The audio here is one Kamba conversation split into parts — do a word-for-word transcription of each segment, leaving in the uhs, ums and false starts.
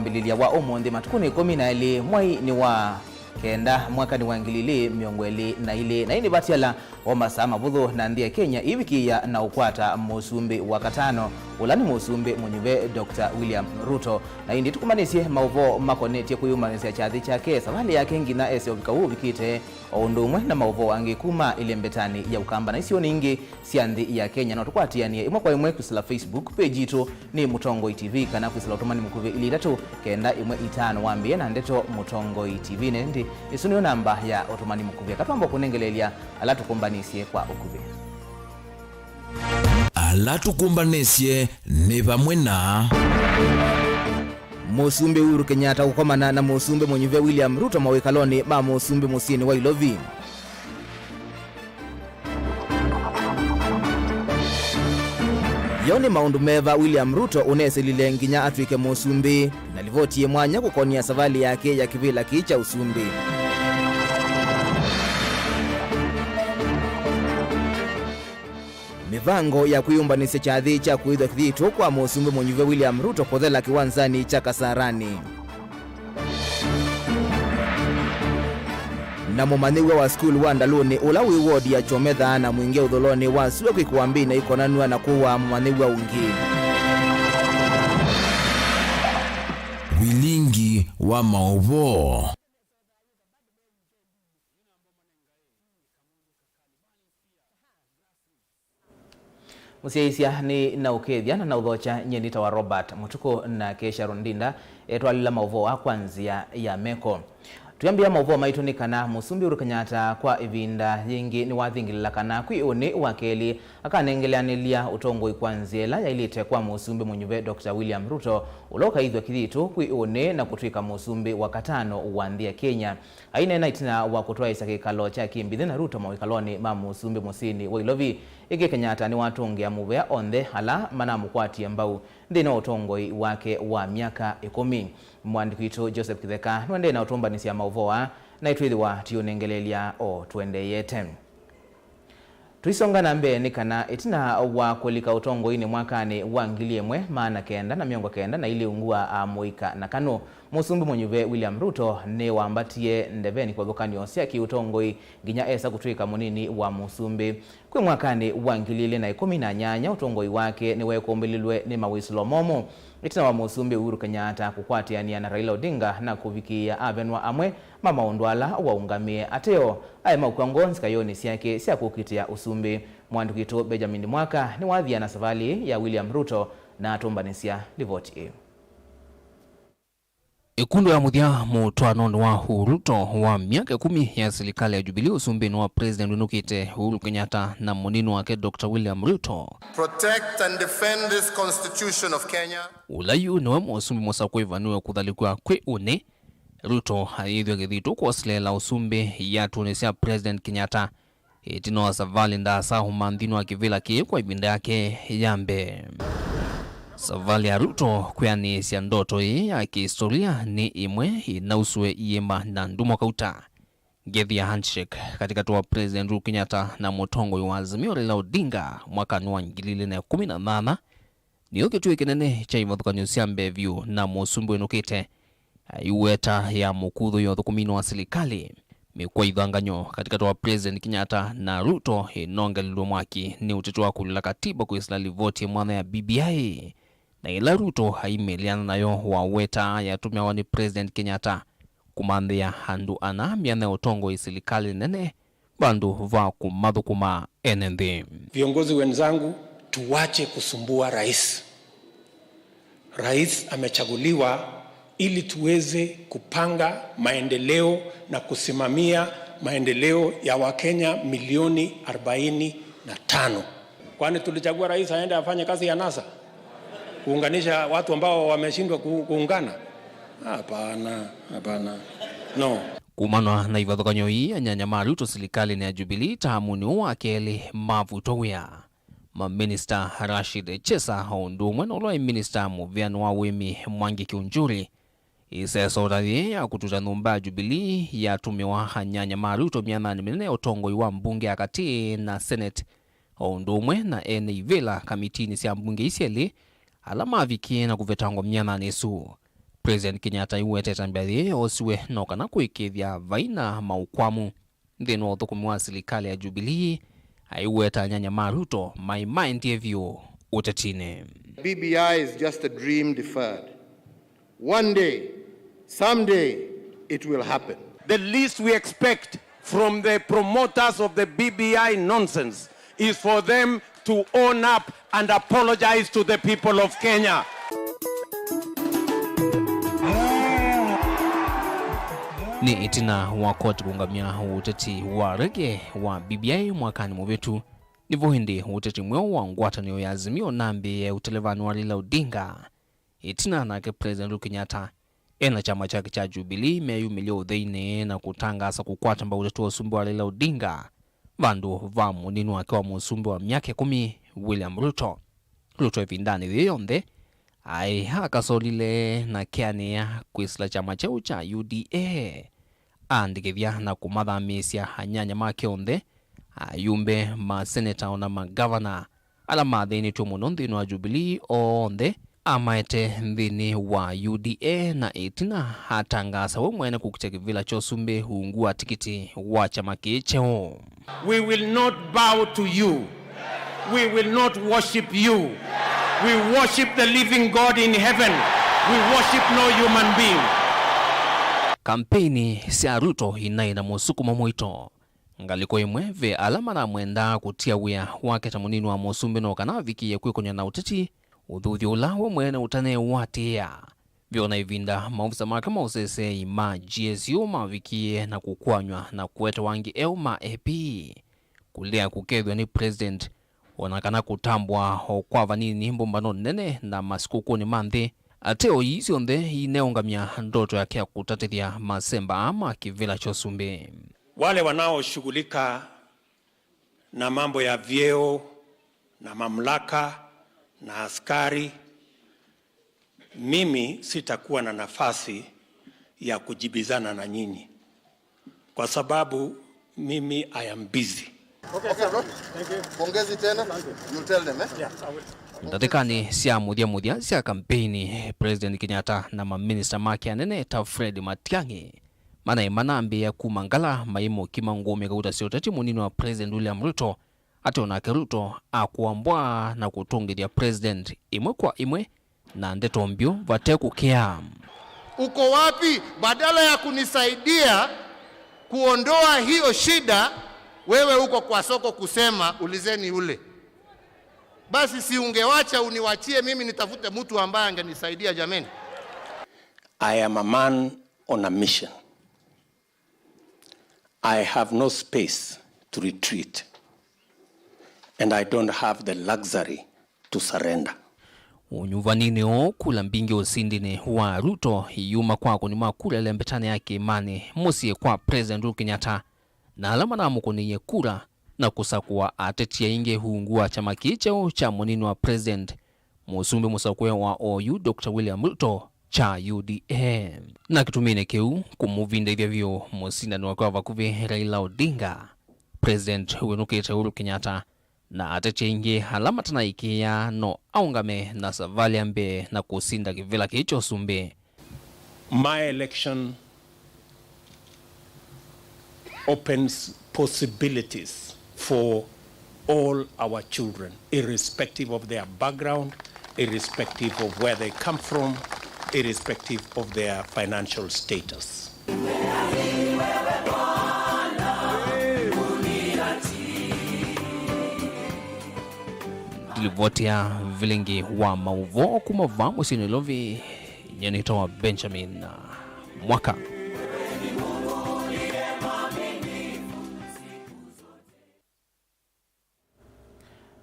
Kwambĩlĩlya wa ũmũnthĩ, matukũnĩ ĩkũmi na elĩ mwai nĩ wa kenda, mwakanĩ wa ngili ilĩ mĩongo ĩlĩ na ilĩ, na ĩĩ nĩ vatiala wa masaa mavũthũ na nthĩ ya Kenya ĩvikĩĩa na ũkwata mũsumbĩ wa katano, ũla nĩ mũsumbĩ mũnyuve Doctor William Ruto. Na ĩndĩ tũkũmbanĩsye maũvoo makonetye kwĩyũmbanĩsya kyathĩ kyake, savalĩ yake nginya ese ũvika ũũ ũvikĩte, o ũndũ ũmwe na maũvoo angĩ kuma ĩlembetanĩ ya Ũkamba na isionĩ ingĩ sya nthĩ ya Kenya. No tũkwatĩanĩe ĩmwe kwa ĩmwe kwĩsĩla Facebook page yitũ nĩ Mũtongoi T V, kana kwĩsĩla ũtũmani mũkuvĩ ilĩ itatũ kenda ĩmwe itano wambĩĩe na ndeto Mũtongoi T V. Na ĩndĩ ĩsu nĩyo namba ya ũtũmani mũkuvĩ. Eka twamba kũnengeleelya ala tũkũmbanĩsye kwa ũkuvĩ. Ala tũkũmbanĩsye nĩ vamwe na Mũsumbĩ Uhuru Kenyatta kũkomana na Mũsumbĩ mũnyuve William Ruto mawĩkalonĩ ma Mũsumbĩ mũsyĩnĩ wa Ilovi. Yo nĩ maũndũ meva William Ruto ũnesĩlile nginya atw'ĩke mũsumbĩ, na livoti yĩ mwanya kũkonia savalĩ yake ya kĩvĩla kĩĩ kya ũsumbĩ? Mĩvango ya kwĩyũmbanĩsya kyathĩ kya kũĩthw'a kĩthitũ kwa mũsumbĩ mũnyuve William Ruto kũthela kĩwanzanĩ kya Kasarani. Na mũmanyĩw'a wa sukulu wa Ndalũnĩ ũla wĩ wodi ya Kyometha na mwingĩ ũthũlonĩ wa sua kwĩkĩwa mbĩ na ikonanw'a na kũwaa mũmanyĩw'a ũngĩ. Vilingi wa maũvoo. Mũsyaĩĩsya nĩ na ũkethya na na ũthokya, nyie nĩtawa Robert Mũtukũ, nake Sharon Ndinda etwalĩla maũvoo aa kwa nzĩa ya meko. Twĩambĩĩa maũvoo maitũ nĩ kana Mũsumbĩ Uhuru Kenyatta kwa ĩvinda yĩngĩ nĩwathingĩlĩla kana kwĩ ũnĩ wa kelĩ akanengeleanĩlya ũtongoi kwa nzĩa ĩla yaĩlĩte kwa Mũsumbĩ mũnyuve Doctor William Ruto, ũla ũkaĩthw'a kĩthitũ kwĩ ũnĩ na kũtw'ĩka mũsumbĩ wa katano wa nthĩ ya Kenya. Aineena ĩtina wa kũtwaĩĩsya kĩkalo kya kĩmbithĩ na Ruto mawĩkalonĩ ma mũsumbĩ mũsyĩnĩ wa Ilovi, ĩngĩ Kenyatta nĩwatũngĩa mũvea onthe ala manamũkwatie mbau nthĩnĩ wa ũtongoi wake wa myaka ĩkũmi. Mũandĩki witũ Joseph Kĩtheka nũendee na ũtũmbanĩsya maũvoo aa, na ĩtwĩthĩwa tũiũnengeleelya o tũendeeyete. Tũisonga na mbee nĩ kana ĩtina wa kũlika ũtongoinĩ mwakanĩ wa ngili ĩmwe maana kenda na mĩongo kenda na ilĩ ungu wa amũika na Kanu, Mũsumbĩ mũnyuve William Ruto nĩwambatie ndeveni kĩvathũkany'o sya kĩũtongoi nginya esa kũtw'ĩka mũnini wa mũsumbĩ. Kwĩ mwakanĩ wa ngili ilĩ na ĩkũmi na nyanya ũtongoi wake nĩwekũmbĩlilwe nĩ mawĩsĩlo momũ. Ĩtina wa Mũsumbĩ Uhuru Kenyatta kũkwatĩanĩa na Raila Odinga na kũvikĩĩa avenwa amwe ma maũndũ ala waũngamĩe ateo, aĩ maũkw'a ngoo nzikayonĩ syake sya kũkitĩa ũsumbĩ. Mũandĩki witũ Benjamin Mwaka nĩwathia na savalĩ ya William Ruto na atũmbanĩsya livoti ĩĩ. Ĩkundũ ya mũthya mũtwaanonĩ wa ũu Ruto wa myaka ĩkũmi ya silikalĩ ya Jubilee ũsumbĩnĩ wa President wĩnũkĩte Uhuru Kenyatta na mũnini wake Doctor William Ruto. Protect and defend this constitution of Kenya. Ũla yu nĩwe mũsumbĩ mũsakũĩvanĩwe kũthalĩkw'a kwĩ ũnĩ. Ruto ayĩthw'a kĩthitũ kwoseleela ũsumbĩ iatũnĩ sya President Kenyatta. Ĩtina wa savalĩ ndaasa ũmanthini wa kĩvĩla kĩĩ kwa ĩvinda yake ya mbee. Savalĩ ya Ruto kwĩanĩĩsya ndoto ĩĩ ya kĩhistolia nĩ ĩmwe ĩnausũe iĩma na ndumo kauta. Ngethi ya handshake katĩkatĩ wa President Uhuru Kenyatta na mũtongoi wa Azimio Raila Odinga mwakanĩ wa ngili ilĩ na ĩkũmi na nyanya nĩyo kĩtuĩ kĩnene kya ivathũkany'o sya mbee vyũ na mũsumbĩ wĩnũkĩte aiweta ya mũkuthũi ũthũkũminĩ wa silikalĩ. Mĩkwa ithangany'o katĩkatĩ wa President Kenyatta na Ruto ĩnongelilwe mwaki nĩ ũteti wa kũlila katiba kwĩsĩla livoti ya mwanya ya B B I, na ĩla Ruto aimĩlĩana nayo waweta yatũmĩawa nĩ President Kenyatta kũmanthĩa andũ ana myanya ya ũtongoi silikalĩ nene vandũ va kũmathũkũma ene nthĩ. Viongozi wenzangu, tuwache kusumbua rais. Rais amechaguliwa ili tuweze kupanga maendeleo na kusimamia maendeleo ya Wakenya milioni arobaini na tano. Kwani tulichagua rais aende afanye kazi ya NASA? Kuunganisha watu ambao wameshindwa ku-, kuungana? Hapana, hapana. No. Kumanwa na ivathũkany'o ii, anyanya ma Ruto silikalĩnĩ ya Jubilee tamunĩ ũũ wa kelĩ mavutwa wĩa. Maminista Rashid Chesa o ũndũ ũmwe na ũla waĩ minista mũvĩanĩ wa ũĩmi Mwangi Kiunjuri. Ĩseso ta yĩĩ ya kũtuta nyũmba ya Jubilee yatũmĩwa anyanya ma Ruto myananĩ mĩnene ya ũtongoi wa mbunge ya katĩ na Senate, o ũndũ ũmwe na ene ivĩla kamitinĩ sya mbunge ii syelĩ ala mavikie na kũvetangwa myananĩ ĩsu. President Kenyatta aiwetete mbĩa yĩĩ yoosiwe no kana kũĩkĩĩthya vai na maũkwamu nthĩnĩ wa ũthũkũmi wa silikalĩ ya Jubilee, aiweta anyanya ma Ruto maĩ maendie vyũ ũtetinĩ. B B I is just a dream deferred. One day, someday, it will happen. The least we expect from the promoters of the B B I nonsense is for them to own up and apologize to the people of Kenya. Nĩ ĩtina wa koti kũũngamya ũteti wa rege wa B B I mwakanĩ mũvĩtu, nĩvo ĩndĩ ũteti mweũ wa ngwatanĩo ya Azimio nambĩĩe ũtelevanĩ wa Raila Odinga, ĩtina nake President Uhuru Kenyatta e na kyama kyake kya Jubilee meyumĩlya ũtheinĩ na kũtangaasa kũkwata mbau ũteti wa ũsumbĩ wa Raila Odinga vandũ va mũnini wake wa mũsumbĩ wa myaka ĩkũmi, William Ruto. Ruto ĩvindanĩ yĩĩ yonthe aĩ akasolile na keanĩa kwĩsĩla kyama kyeũ kya U D A, aandĩkĩthya na kũmathamĩĩsya anyanya make onthe, ayumbe, maseneta, o na mangavana ala mathĩnĩtw'e mũno nthĩnĩ wa Jubilee onthe amaete nthĩnĩ wa U D A, na ĩtina atangaasa we mwene kũkita kĩvĩla kya ũsumbĩ ungu wa tikiti wa kyama kĩĩ kyeũ. We will not bow to you. We will not worship you. We worship the living God in heaven. We worship no human being. Kampeini sya Ruto inaĩ na mũsukumo mũito. Ngalĩko ĩmwe ve ala manamwendaa kũtia wĩa wake ta mũnini wa mũsumbĩ no kana avikĩĩe kwĩkony'a na ũteti, ũthuthyo ũla we mwene ũtaneũatĩĩa. Ve o na ĩvinda maovisa make ma ũseseei ma G S U mavikie na kũkwanywa na kũetawa angĩ eũ ma A P, kũlea kũkethw'a nĩ President, o na kana kũtambwa o kwa vanini mbũmbano nene na masikũkũnĩ ma nthĩ, ateo ii syonthe ineũngamya ndoto yake ya kũtatĩthya masemba aa ma kĩvĩla kya ũsumbĩ. Wale wanaoshughulika na mambo ya vyeo na mamlaka na askari, mimi sitakuwa na nafasi ya kujibizana na nyinyi kwa sababu mimi, I am busy. Okay, bro. Pongezi tena. You tell them, eh? Ndatĩkanĩ sya mũthya mũthya sya kampeini, President Kenyatta na maminista make anene ta Fred Matiang'i manaĩ manambĩĩa kuma ngala maimũkima ngũmĩ kauta sya ũteti mũnini wa President William Ruto, atĩ o nake Ruto akũa mbwa na kũtũngĩthya President ĩmwe kwa ĩmwe na ndeto mbyũ vate kũkĩa. Uko wapi? Badala ya kunisaidia kuondoa hiyo shida, wewe uko kwa soko kusema, "Ulizeni ule." Basi si ungewacha uniwachie mimi nitafute mtu ambaye angenisaidia jameni? I am a man on a mission. I have no space to retreat, and I don't have the luxury to surrender. Ũnyuvaninĩ ũũ, kula mbingĩ ũsindinĩ wa Ruto iyuma kwa akũni ma kula ĩlembetanĩ ya kĩĩmanĩ mũsyĩ kwa President Uhuru Kenyatta, na ala manamũkũnĩie kula na kũsakũa ateti aingĩ ungu wa kyama kĩĩ kyeũ kya mũnini wa President, mũsumbĩ mũsakũe wa oyu Doctor William Ruto kya U D A. Na kĩtuminĩ kĩu kũmũvindaithya vyũ mũsindani wake wa vakuvĩ Raila Odinga, President wĩnũkĩte Uhuru Kenyatta na ateti aingĩ ala matanaĩkĩĩa no aũngame na savalĩ ya mbee na kũsinda kĩvĩla kĩĩ kya ũsumbĩ. My election opens possibilities for all our children, irrespective of their background, irrespective of where they come from, irrespective of their financial status. Ndilivoti ya vilingi wa maũvoo kuma vaa mũsyĩ Nairobi, nyie nĩtawa Benjamin Mwaka.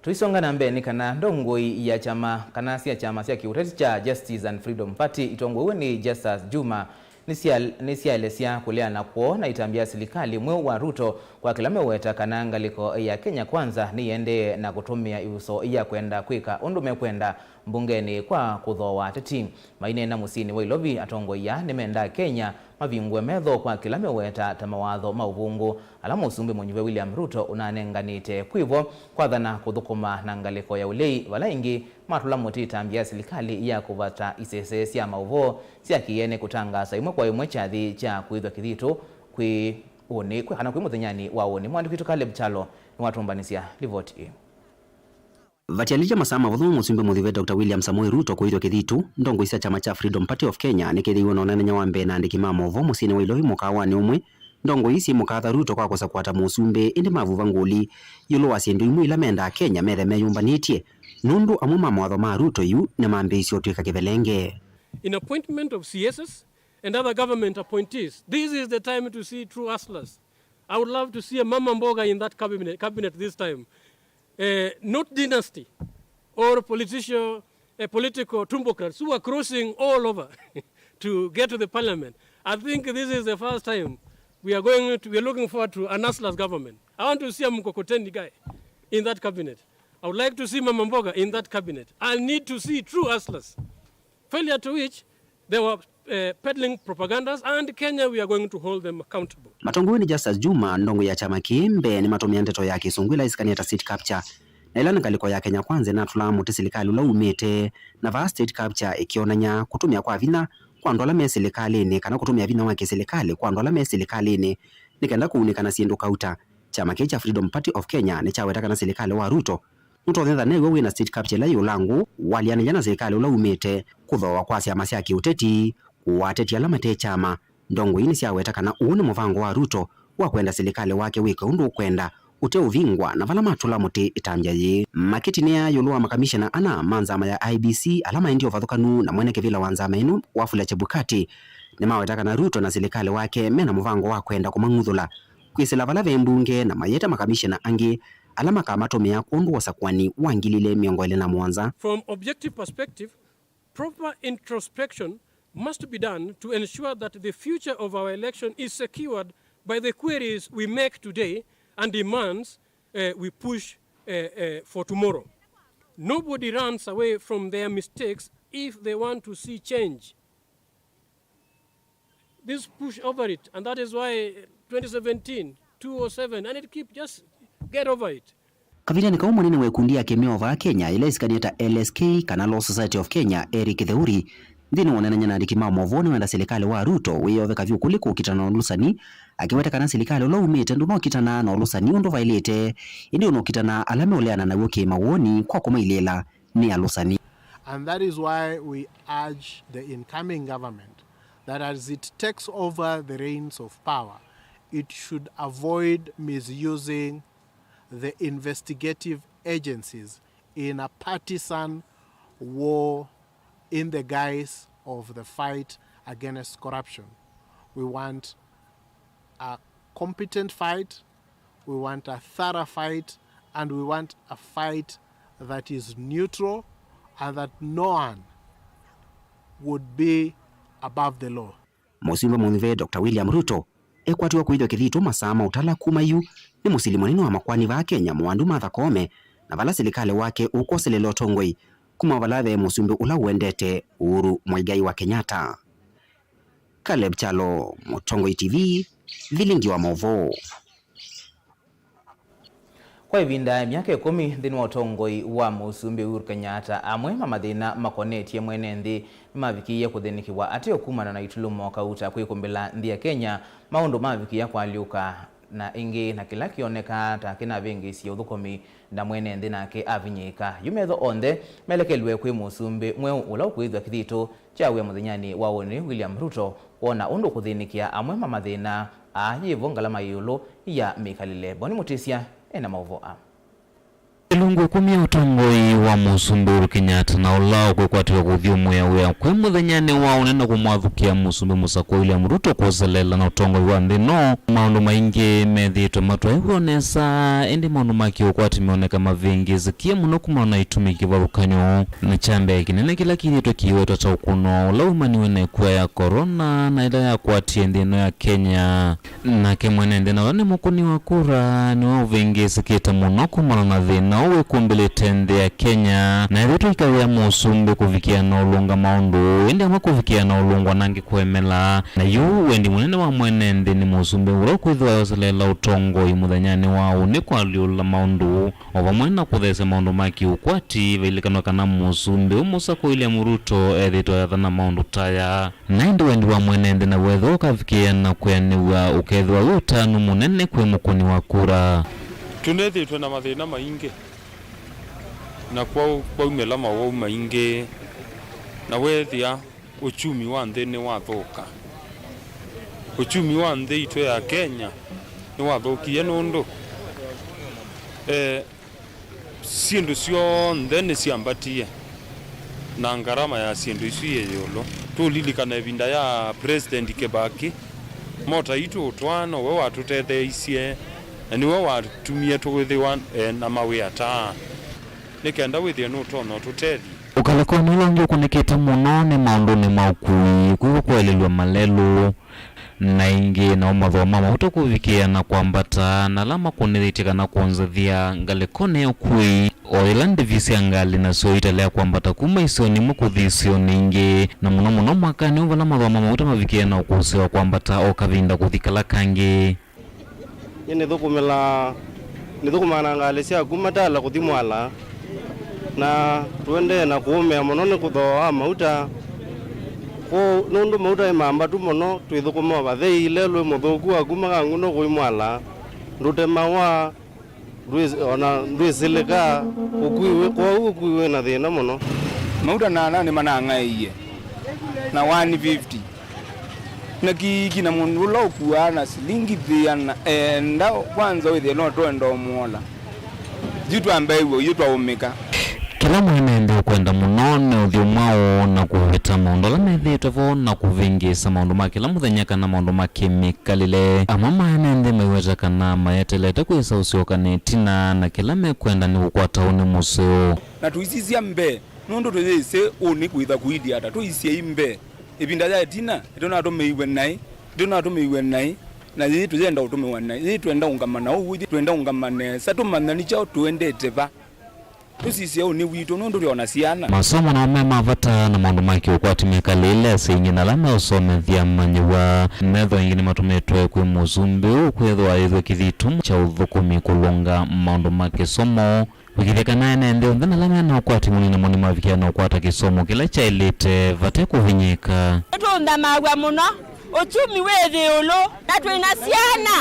Tũisonga na mbee nĩ kana ndongoi ya kyama kana sya kyama sya kĩũteti kya Justice and Freedom Party itongoew'e nĩ Justus Juma nĩsya-, nĩsyaelesya kũleana kwoo na ĩtambya ya silikalĩ mweũ wa Ruto kwa kĩla meweta kana ngalĩko ya Kenya Kwanza nĩyĩendee na kũtũmĩa ĩvuso ya kwenda kwĩka ũndũ mekwenda mbungenĩ kwa kũthooa ateti. Maineena mũsyĩnĩ wa Ilovi, atongoi aa nĩmendaa Kenya mavingũe metho kwa kĩla meũweta ta mawatho ma ũvũngũ, ala Mũsumbĩ mũnyuve William Ruto ũnanenganĩte kwĩvo kwathana kũthũkũma na ngalĩko ya ũlei, vala ĩngĩ matũla mũtĩ ĩtambya ya silikalĩ ya kũvata isese sya maũvoo sya kĩene kũtangaasa ĩmwe kwa ĩmwe kyathĩ kya kwĩthwa kĩthitũ kwĩ ũnĩ, kwĩ kana kwĩ mũthenyanĩ wa ũnĩ. Mwandĩki witũ Caleb Kyalo nĩwatũmbanĩsya livoti ĩĩ. Vatialĩtye masaa mavũthũ, Mũsumbĩ mũnyuve Doctor William Samoei Ruto kũĩthw'a kĩthitũ, ndongoi sya kyama kya Freedom Party of Kenya nĩkethĩiwe na ũneenany'a wa mbee na andĩki ma maũvoo mũsyĩnĩ wa Ilovi mũkaawanĩ ũmwe. Ndongoi ii syĩmũkatha Ruto kwa kũsakũa ta mũsumbĩ, ĩndĩ mavuva ngũli ĩũlũ wa syĩndũ imwe ila mendaa Kenya methe meyũmbanĩtye, nũndũ amwe ma mawatho ma Ruto yu nĩmambĩĩisye ũtw'ĩka kĩvelenge. In appointment of C Ss and other government appointees, this is the time to see true hustlers. I would love to see a mama mboga in that cabinet, cabinet this time. Eh, not dynasty or politicial, eh, political tumbocrats who are crossing all over to get to the parliament. I think this is the first time we are going to, we are looking forward to an hustler's government. I want to see a mkokoteni guy in that cabinet. I would like to see mama mboga in that cabinet. I need to see true hustlers. Failure to which, they were, eh, peddling propagandas, and Kenya, we are going to hold them accountable. Matongoew'e nĩ Justus Juma, ndongoi ya kyama kĩĩ, mbee nĩmatũmĩa ndeto ya kĩsũngũ ĩla ĩsikanie ta state capture, na ĩla nĩ ngalĩko ya Kenya Kwanza ĩnatũlaa mũtĩ silikalĩ ũla umĩte, na vaa state capture ĩkĩonany'a kũtũmĩa kwa vinya kwa andũ ala me silikalĩnĩ kana kũtũmĩa vinya wa kĩsilikalĩ kwa andũ ala me silikalĩnĩ nĩ kenda kũunĩka na syĩndũ kauta. Kyama kĩĩ kya Freedom Party of Kenya nĩkyaweta kana silikalĩ wa Ruto nũtonya ethĩwa new'o wĩ na state capture ĩla yĩ ũlangũ, waleanĩlya na silikalĩ ũla umĩte, kũthooa kwa syama sya kĩũteti, kũua ateti ala mate kyama. Ndongoi ii nĩsyaweta kana ũũ nĩ mũvango wa Ruto wa kwenda silikalĩ wake wĩke ũndũ ũkwenda, ũteũvingwa, na vala matũla mũtĩ ĩtambya yĩĩ. Makĩtinĩa ĩũlũ wa makamishena ana ma nzama ya I E B C ala maendie ũvathũkanu na mwene kĩvĩla wa nzama ĩno, Wafula Chebukati, nĩmaweta kana Ruto na silikalĩ wake mena mũvango wa kwenda kũmang'uthũla kwĩsĩla vala ve mbunge, na mayĩta makamishena angĩ ala makamatũmĩa kwondũ wa ũsakũani wa ngili ilĩ mĩongo ĩlĩ na mũonza. From objective perspective, proper introspection must be done to ensure that the future of our election is secured by the queries we make today and demands, eh, we push, eh, eh, for tomorrow. Nobody runs away from their mistakes if they want to see change. This push over it, and that is why twenty seventeen, two oh seven, and it keep, just get over it. Kavindanĩ kau, mũnene wa ĩkundi ya kĩmeo vaa Kenya ĩla ĩsikanie ta L S K kana Law Society of Kenya, Eric Theuri, nthĩnĩ wa ũneenany'a na andĩki ma maũvoo nĩwenda silikalĩ wa Ruto wĩyove kavyũ kũlĩ kũkitana na ũlũsani, akĩweta kana silikalĩ ũla umĩte ndũnokitana na ũlũsani ũndũ vaĩlĩte, ĩndĩ ũnokitana ala meũleana naw'o kĩmawoni kwa kũmailĩĩla nĩ alũsani. And that is why we urge the incoming government that as it takes over the reins of power, it should avoid misusing the investigative agencies in a partisan war in the guise of the fight against corruption. We want a competent fight, we want a thorough fight, and we want a fight that is neutral and that no one would be above the law. Mũsumbĩ mũnyuve Doctor William Ruto ekwatiwa kũĩthw'a kĩthitũ masaa ma ũtala kuma yu nĩ mũsili mũnene wa makoani vaa Kenya, Mũwandu Martha Koome, na vala silikalĩ wake ũkwoselela ũtongoi kuma vala ve mũsumbĩ ũla ũendete, Uhuru Muigai wa Kenyatta. Caleb Kyalo, Mũtongoi T V, vilingi wa maũvoo. Kwa ĩvinda ya myaka ĩkũmi nthĩnĩ wa ũtongoi wa Mũsumbĩ Uhuru Kenyatta, amwe ma mathĩna makonetye mwene nthĩ nĩmavikĩie kũthĩnĩkĩwa ateo kumana na itulumo kauta kwĩkũmbĩla nthĩ ya Kenya, maũndũ mavikĩa kũalyũka na ĩngĩ, na kĩla kĩonekaa ta kĩnavĩngĩĩsye ũthũkũmi, na mwene nthĩ nake avinyĩĩka. Yu metho onthe melekelw'e kwĩ mũsumbĩ mweũ ũla ũkwĩthw'a kĩthitũ kya wĩa mũthenyanĩ wa ũnĩ, William Ruto, kwona ũndũ kũthĩnĩkĩa amwe ma mathĩna aa yĩvo ngalama ĩũlũ ya mĩkalĩle. Boni Mũtĩsya ena maũvoo aa. Ĩlungu ĩkũmi ya ũtongoi wa Mũsumbĩ Uhuru Kenyatta na ũla ũkwĩkwatĩw'a kũthyũmũĩa wĩa kwĩ mũthenyanĩ wa ũnĩ na kũmwathũkĩa Mũsumbĩ mũsakũa William Ruto kwoselela na ũtongoi wa nthĩ ĩno, maũndũ maingĩ methĩĩtwe matwaĩw'a nesa, ĩndĩ maũndũ ma kĩũkwati meoneka mavĩngĩĩsĩkie mũno kumana na itumi kĩvathũkany'o. Na kya mbee kĩnene kĩla kĩthĩĩtwe kĩiwetwa ta ũkũno ũla wumaniwe na ĩkua ya corona na ĩla yakwatie nthĩ ĩno ya Kenya. Nake mwene nthĩ na ũla nĩ mũkũni wa kura nĩwe ũvĩngĩĩsĩkĩte mũno kumana na thĩna Nao wĩkumbĩlĩte nthĩ ya Kenya, na ethĩwa tũikavĩa mũsumbĩ kũvikĩa na ũlũnga maũndũ, ĩndĩ amwe kũvikĩa na ũlũngwa na angĩ kũemela. Na yu wendi mũnene wa mwene nthĩ nĩ mũsumbĩ ũla ũkwĩthĩwa ayoseleela ũtongoi mũthenyanĩ wa ũnĩ kwaalyũla maũndũ, o vamwe na kũtheesya maũndũ ma kĩũkwati. Vailikanwa kana mũsumbĩ ũmũsako William Ruto ethĩĩtwe ayathana maũndũ ta aya. Na ĩndĩ wendi wa mwene nthĩ naw'o ethĩwa ũkavikĩĩa na kwĩanĩw'a, ũkethĩwa wĩ ũtanu mũnene kwĩ mũkũni wa kura. Tũnethĩĩtwe na mathĩna maingĩ, na kwau kwaumĩla mawau maingĩ, na weethĩa ũkyumi wa nthĩ nĩwathũka. Ũkyumi wa nthĩ itũ ya Kenya nĩwathũkie nũndũ, eh, syĩndũ syonthe nĩsyambatie, na ngarama ya syĩndũ isu yĩ ĩũlũ. Tũlilikana ĩvinda ya President Kĩbakĩ, mota itũ ũtwaa nowe watũtetheeisye, na nĩwe watumie tũkwĩthĩwa, eh, na mawĩa ta aa, nĩ kenda wĩthĩe nũtonya ũtũtethya. Ũkalĩkonĩ ũla ũngĩ ũkũnĩkĩte mũno nĩ maũndũnĩ ma ũkui, kwĩw'a kũelelw'a malelũ. Na ĩngĩ, nao mathooa ma mauta kũvikĩĩa na kwambata, na ala makũnĩthĩtye kana kwonzethya ngalĩkonĩ ya ũkui, o yĩla ndĩvi sya ngalĩ nasyo italea kwambata kuma isionĩ imwe kũthi isionĩ ingĩ, na mũno mũno mwakanĩ ũũ vala mathooa ma mauta mavikĩĩa na ũkũsĩ wa kwambata o kavinda kũthi kala kangĩ. Nyie nĩthũkũmĩlaa, nĩthũkũmaa na ngalĩ sya kuma Tala kũthi Mwala, na tũendee na kũũmĩa mũno nĩ kũthooa wa mauta. Kwoou nũndũ mauta nĩ mambatu mũno, twĩthũkũma o vathei, lelũ wĩ mũthũku wa kuma Kang'ũndũ kũi Mwala, ndũtemawa, ndwĩ-, ona ndwĩsĩlĩka, ũkui wĩ, kwoou ũkui wĩ na thĩna mũno. Mauta nana nĩmanang'aĩie na one fifty. Na kĩiki na mũndũ ũla ũkuaa na silingi thĩana enda kwanza wĩthĩe no twenda ũmũola. Yu twambaĩw'a yu twaũmĩka. Kĩla mwene nthĩ ũkwenda mũno nĩ ũthyũ mwaũ na kũvĩta maũndũ ala methĩĩtwe vo na kũvĩngĩĩsa maũndũ ma kĩla mũthenya kana maũndũ ma kĩmĩkalĩle. Amwe ma ene nthĩ maiweta kana mayetelete kwĩsa ũsyoka nĩ ĩtina na kĩla mekwenda nĩ kũkwata ũnĩ mũseo. Na tũisisya mbee nũndũ tũyĩsĩ ũnĩ kwĩtha kũilyĩ ata, tũisyei mbee. Ĩvinda ya ĩtina, nĩtũnatũmĩiwe naĩ, nĩtũnatũmĩiwe naĩ, na yĩĩ tũyenda ũtũmĩwa naĩ, yĩĩ twenda ũngama na ũw'o, yĩĩ twenda ũngama nesa, tũmanya nĩ kyaũ tũendete va. Tũsisye ũnĩ witũ, nũndũ twĩ o na syana. Masomo namo me ma vata, na maũndũ ma kĩũkwati mekalĩle asyai aingĩ na ala meũsomethya manyĩw'a. Metho aingĩ nĩmatũmĩtwe kwĩ mũsumbĩ ũũ kwĩthĩwa ayĩthw'a kĩthitũ kya ũthũkũmi kũlũnga maũndũ ma kĩsomo. Kũĩkĩĩthya kana ene nthĩ onthe na ala me na ũkwati mũnini namo nĩmavikĩa na ũkwata kĩsomo kĩla kyaĩlĩte vate kũvinyĩĩka. Nĩtũũnthamaw'a mũno, ũkyumi wĩ ĩũlũ, na twĩ na syana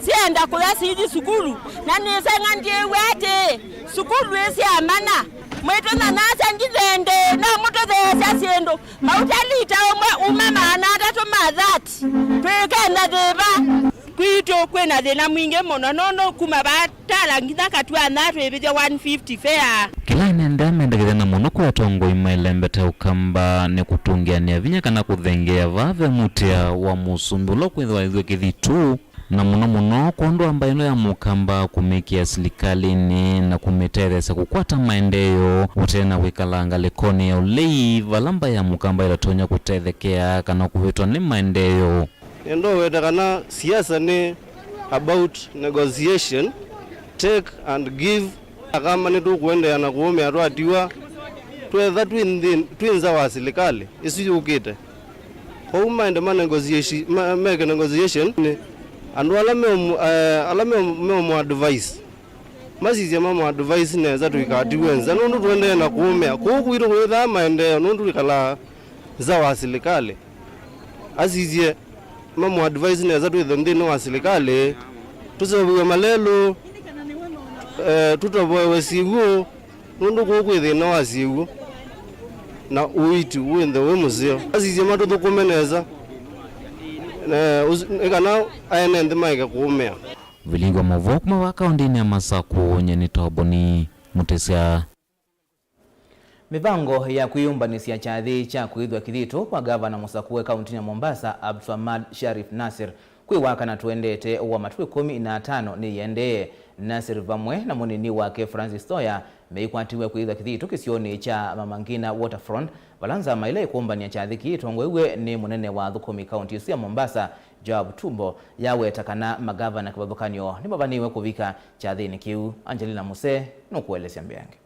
syenda kũya sithi sukulu, na nĩseng'a ndyĩw'a atĩĩ, sukulu ĩ sya mana, mwĩtũnyanyaasya ngithendĩ, no mũtũtheesya syĩndũ, mauta lita ũmwe uma maana atatũ ma thati, twĩke na thĩva. Kwitũ kwĩ na thĩna mwingĩ mũno, nũndũ kuma vaa Tala nginya Katuanza twĩvĩthya one fifty fare. Kĩla ene nthĩ mendekethya na mũno kwĩ atongoi mailembete Ũkamba nĩ kũtũngĩanĩa vinya kana kũthengeea vaa ve mũtĩa wa mũsumbĩ ũla ũkwĩthĩwa aĩthw'a kĩthitũ, na mũno mũno kwondũ wa mbaĩ ĩno ya Mũkamba kũmĩkĩa silikalĩnĩ na kũmĩtetheesya kũkwata maendeeo ũtee na kwĩkala ngalĩkonĩ ya ũlei vala mbaĩ ya Mũkamba ĩtatonya kũtethekea kana kũvĩtwa nĩ maendeeo. Nĩenda ũweta kana siasa nĩ about negotiation, take and give. Akamba nĩtũkũendeea na kũũmĩa twatiwa twetha twĩ nthĩ, twĩ nza wa silikalĩ ĩsu yũkĩte. Kwoou maende ma negotiation, ma-, meke negotiation nĩ andũ ala meũmũ-, eh, ala meũmũ-, meũmũ advise. Masisye mamũ advise nesa tũikatiwe nza nũndũ tũendee na kũũmĩa. Kũu kwitũ kũyĩthaa maendeeo nũndũ twĩkalaa nza wa silikalĩ. Asisye mamũ advise nesa twĩthe nthĩnĩ wa silikalĩ, tũseũvĩw'e malelũ, eh, tũtovoewe syĩw'ũ, nũndũ kũu kwĩ thĩna wa syĩw'ũ na ũiiti wĩ nthĩ wĩ mũseo. Asisye matũthũkũme nesa, eh, ũs-, nĩ kana aene nthĩ maeke kũũmĩa. Vilingwa maũvoo kuma vaa kaũndĩnĩ ya Masakũ, nyie nĩ Toboni Mũtĩsya. Mĩvango ya kwĩyũmbanĩsya kyathĩ kya kwĩthw'a kĩthitũ kwa ngavana mũsakũe kaũntĩnĩ ya Mombasa, Abdulswamad Sharif Nasir, kwĩ wakana tũendete wa matukũ ĩkũmi na atano nĩyĩendee. Nasir vamwe na mũnini wake Francis Thoya meikwatiwe kwĩthw'a kĩthitũ kĩsionĩ kya Mama Ngina Waterfront, vala nzama ĩla ĩkũmbany'a kyathĩ kĩĩ ĩtongoew'e nĩ mũnene wa athũkũmi kaũntĩ ĩsu ya Mombasa, Joab Tumbo yaweta kana magavana kĩvathũkany'o nĩmavaniwe kũvika kyathĩnĩ kĩu. Angelina Muse nũkũelesya mbeange.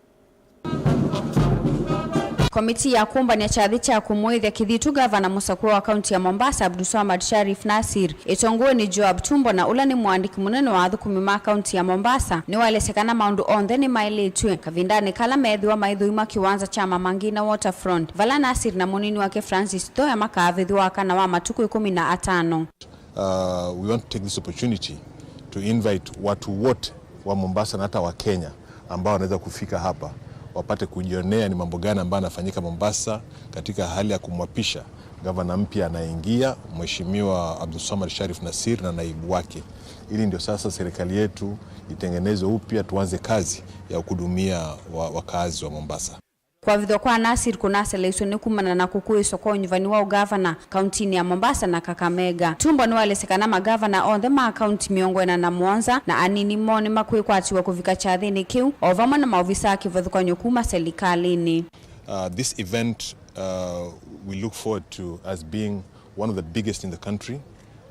Komitii ya kũmbany'a kyathĩ kya kũmũĩthya kĩthitũ ngavana mũsakũe wa kaunti ya Mombasa, Abdulswamad Sharif Nasir, ĩtongoew'e nĩ Joab Tumbo, na ũla nĩ mũandĩki mũnene wa athũkũmi ma kaunti ya Mombasa, nĩwaelesya kana maũndũ onthe nĩmaĩlĩtw'e kavindanĩ kala meethĩwa maithũima kĩwanza kya Mama Ngina Waterfront, vala Nasir na mũnini wake Francis Thoya makaavĩthw'a wakana wa matukũ ĩkũmi na atano. Uh, we want to take this opportunity to invite watu wote wa Mombasa na hata wa Kenya ambao wanaweza kufika hapa wapate kujionea ni mambo gani ambayo yanafanyika Mombasa katika hali ya kumwapisha gavana mpya anayeingia, Mheshimiwa Abdulswamad Sharif Nasir na naibu wake, ili ndio sasa serikali yetu itengenezwe upya, tuanze kazi ya kuhudumia wa-, wakazi wa Mombasa. Kwavithwa kwa Nasir kũnaseleiswe nĩ kumana na kũkũĩswa kwa ũnyuvani wa ũgavana kauntinĩ ya Mombasa na Kakamega. Tumbo nĩwaelesya kana magavana onthe ma kaunti mĩongo ĩna na mũonza na anini moo nĩmakwĩkwatĩw'a kũvika kyathĩnĩ kĩu, o vamwe na maovisaa kĩvathũkany'o kuma selikalĩnĩ. Uh, this event, uh, we look forward to as being one of the biggest in the country,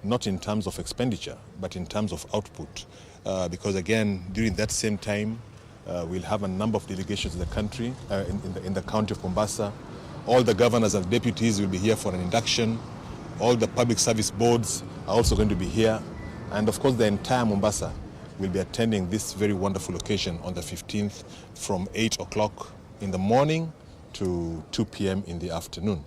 not in terms of expenditure, but in terms of output. Uh, because again, during that same time, uh, we'll have a number of delegations in the country, uh, in, in the, in the county of Mombasa. All the governors and deputies will be here for an induction. All the public service boards are also going to be here. And of course, the entire Mombasa will be attending this very wonderful occasion on the fifteenth from eight o'clock in the morning to two p m in the afternoon.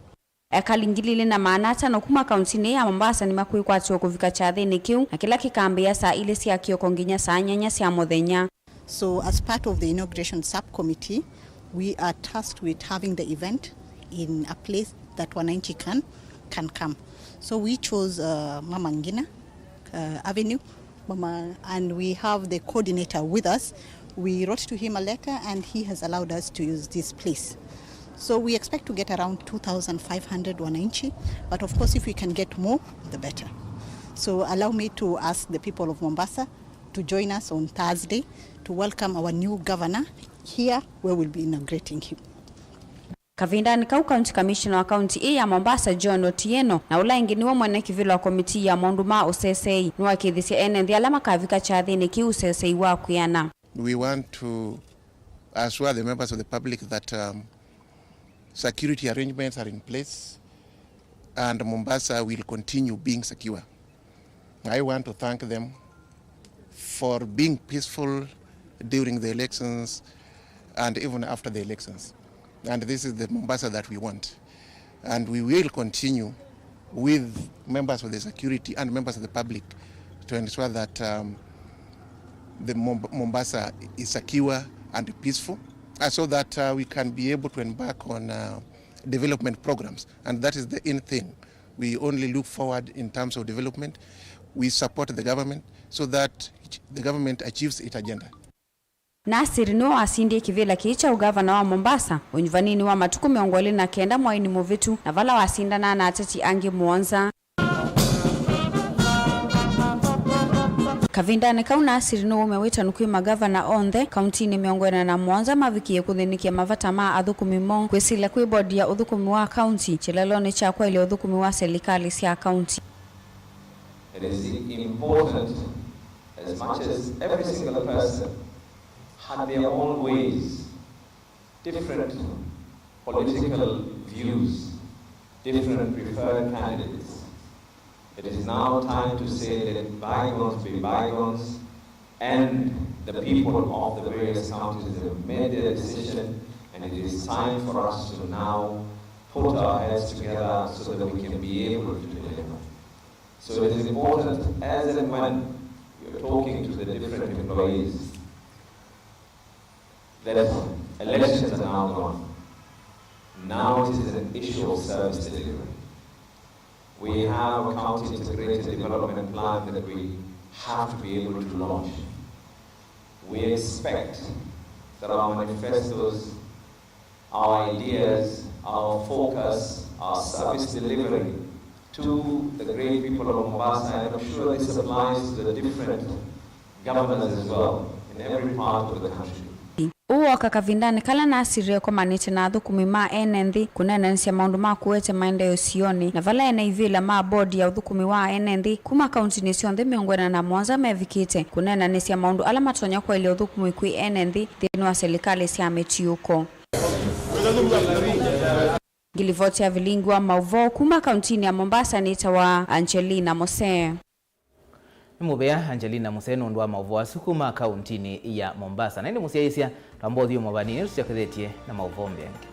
Ekali ngili ilĩ na maana atano kuma kauntinĩ ya Mombasa nĩmakwĩkwatĩwa kũvika kyathĩnĩ kĩu, na kĩla kĩkambĩĩa saa ilĩ sya kĩoko nginya saa nyanya sya mũthenya. So, as part of the inauguration subcommittee, we are tasked with having the event in a place that wananchi can, can come. So we chose, uh, Mama Ngina, uh, Avenue, Mama, and we have the coordinator with us. We wrote to him a letter and he has allowed us to use this place. So we expect to get around two thousand five hundred wananchi, but of course, if we can get more, the better. So allow me to ask the people of Mombasa to join us on Thursday to welcome our new governor here, where we'll be inaugurating him. Kavindanĩ kau, County Commissioner wa kaunti ĩĩ ya Mombasa, John Otieno, na ũla ĩngĩ nĩwe mwene kĩvĩla wa komitii ya maũndũ ma ũseseĩ, nĩwakĩthisye ene nthĩ ala makavika kyathĩnĩ kĩu ũseseĩ wa kwĩana. We want to assure the members of the public that, um, security arrangements are in place and Mombasa will continue being secure. I want to thank them for being peaceful during the elections and even after the elections. And this is the Mombasa that we want. And we will continue with members of the security and members of the public to ensure that, um, the Mom-, Mombasa is secure and peaceful, uh, so that, uh, we can be able to embark on, uh, development programs. And that is the in thing. We only look forward in terms of development. We support the government so that the government achieves its agenda. Nasir nĩwe wasindie kĩvĩla kĩĩ kya ũgavana wa Mombasa ũnyuvaninĩ wa matukũ mĩongo ĩlĩ na kenda mwainĩ mũvĩtu, na vala wasindanaa na ateti angĩ mũonza. Kavindanĩ kau, Nasir nĩwaumya wĩtanu kwĩ magavana onthe kauntinĩ mĩongo ĩna na mũonza mavikie kũthĩnĩkĩa mavata ma athũkũmi moo, kwĩsĩlya kwĩ bodi ya ũthũkũmi wa kaunti kĩlelonĩ kya kwaĩlya ũthũkũmi wa selikalĩ sya kaunti. It is important, as much as every single person had their own ways, different political views, different preferred candidates. It is now time to say, let bygones be bygones, and the people of the various counties have made their decision, and it is time for us to now put our heads together so that we can be able to deliver. So it is important, as and when you're talking to the different employees, that elections are now gone. Now it is an issue of service delivery. We have a county integrated development plan that we have to be able to launch. We expect that our manifestos, our ideas, our focus, our service delivery to the great people of Mombasa, and I'm sure this applies to the different governors as well in every part of the country. Ũũ woka kavindanĩ kala nasirie ĩkomanĩtye na athũkũmi ma ene nthĩ kũneenanĩsya maũndũ ma kũete maendeeo ũsionĩ, na vala ene ivĩla ma bodi ya ũthũkũmi wa ene nthĩ kuma kauntinĩ syonthe mĩongo ĩna na mũonza mevikĩte kũneenanĩsya maũndũ ala matonya kwaĩlya ũthũkũmi kwĩ ene nthĩ nthĩnĩ wa silikalĩ sya mĩtiũko. Ngilivoti ya vilingi wa maũvoo kuma kauntinĩ ya Mombasa nĩtawa Angelina Mose. Nĩ mũvea Angelina Muse nũndũ wa maũvoo asu kuma kauntinĩ ya Mombasa. Na ĩndĩ mũsyaĩĩsya, twamba ũthyũmũa vanini tũsyokethetye na maũvoo mbee angĩ.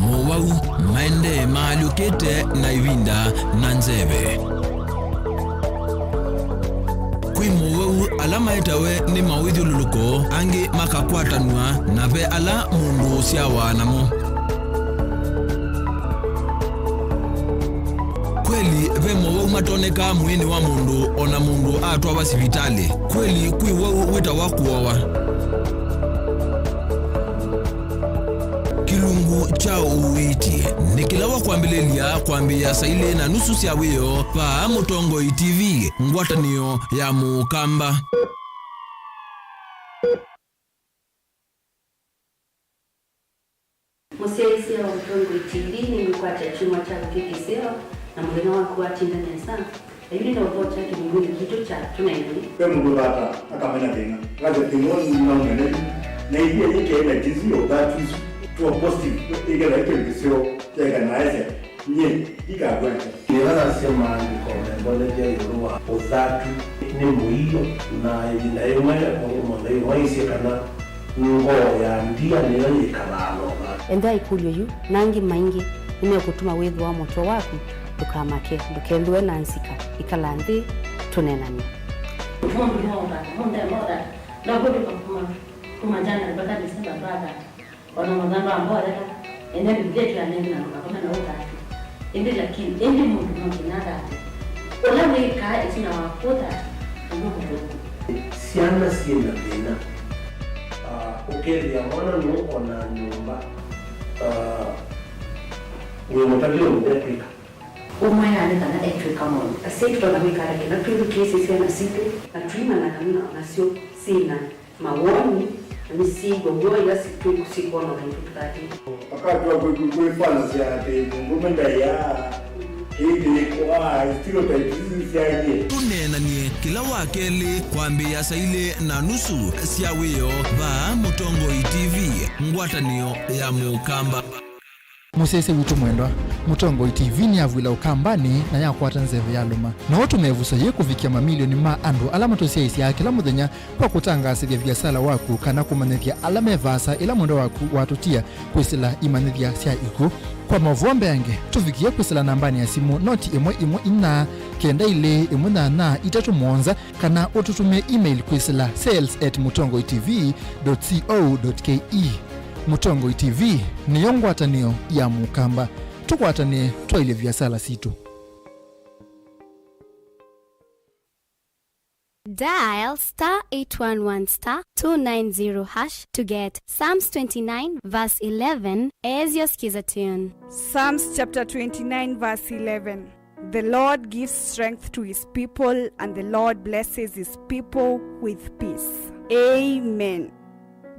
Mowau maendee maalyũkĩte na ĩvinda na nzeve. Kwĩ mowau ala maetawe nĩ mawĩthyũlũlũko, angĩ makakwatanw'a, na ve ala mũndũ ũsyawa namo. Kweli ve mowau matonekaa mwĩĩnĩ wa mũndũ o na mũndũ atwawa sivitalĩ. Kweli kwĩ wau wĩtawa kũowa. Kĩlungu kya ũiiti nĩ kĩla wa kwambĩlĩlya kwambĩĩa saa ilĩ na nusu sya wĩoo vaa Mũtongoi T V, ngwatanĩo ya Mũkamba. Mũsyaĩĩsya wa Mũtongoi T V nĩngwĩkwatya kyumwa kya kũkĩ kĩseo, na mũthenya waku watinda nesa. Ayu nĩ na ũvoo kya kĩlungunĩ kitũ kya Tũneenany'e. Ve mũndũ ũthata akamena thĩna. Akasya thĩna ũũ nĩnaumene yu. Na ithyĩ yĩkĩe na jinsi ya ũthatu isu. Tuo positive. Ĩkethwa ĩkĩo kĩseo kyaĩka na aisya, nyie ndikagweta. Nĩla nasya maandĩko membonethya ĩũlũ wa ũthatu nĩ mũio, na ĩvinda yĩmwe mũndũ yĩmwe aisye kana ngoo ya ndia nĩyo yĩkalaa na ũthatu. Ethĩwa ĩkũlyo yu na angĩ maingĩ nĩmekũtuma wĩthĩwa mũtwe waku, ndũkamake, ndũkethĩwe na nzika. Ĩkala nthĩ, tũneenany'e. Mũndũ no ũthata, mũndũ no ũthata. Ndakũtũka kuma, kuma January mpaka December twathata. O na mũthamba ambao areka, ene Biblia tu anenge na ndũkakome na ũthatu. Ĩndĩ lakini, ĩndĩ mũndũ no nginya athate. Ũla wĩkaa ĩtina wa kũthata, ũmwe mũthũku. Syana syĩ na thĩna. Ah, ũkethĩa mwana nũũ o na nyũmba, ah, wĩ mũtavye ũndũ ekwĩka. Ũmwe yaane kana etw'ĩka maũndũ. Asyai tũtonya kwĩka ata kĩla twĩthukĩĩsye syana sitũ na tũimanya kana nasyo syĩ na mawoni, na nĩsyĩw'a w'o ĩla si-, twĩ-, syĩkwona o na itũ tũthatĩte. Wakati wa kwĩ-, kwĩ-, kwĩfanasya atĩ mũndũũme ndaĩaa, kĩĩ kĩkwaa, stereotypes isu syaie. Tũneenany'e kĩla wa kelĩ kwambĩĩa saa ilĩ na nusu sya wĩoo vaa Mũtongoi T V, ngwatanĩo ya Mũkamba. Mũsyaĩĩsya witũ mwendwa, Mũtongoi T V nĩyavw'ĩla Ũkambanĩ na yakwata nzeve yalũma. No ũtũme ĩvuso yĩĩ kũvikĩa mamilioni ma andũ ala matũsyaĩĩsyaa kĩla mũthenya kwa kũtangaasĩthya viasala waku kana kũmanyĩthya ala me vaasa ĩla mwendwa waku watũtia kwĩsĩla imanyĩthya sya ikw'ũ. Kwa maũvoo mbeange, tũvikĩe kwĩsĩla nambanĩ ya simũ noti ĩmwe ĩmwe inya, kenda ilĩ ĩmwe nyanya itatũ mũonza, kana ũtũtũmĩe email kwĩsĩla sales at mũtongoi T V dot co dot K E. Mũtongoi T V nĩyo ngwatanĩo ya Mũkamba. Tũkwatanĩe twaĩlye viasala sitũ. Dial star eight one one star two nine zero hash to get Psalms twenty-nine verse eleven as your skiza tune. Psalms chapter twenty-nine verse eleven. The Lord gives strength to his people, and the Lord blesses his people with peace. Amen.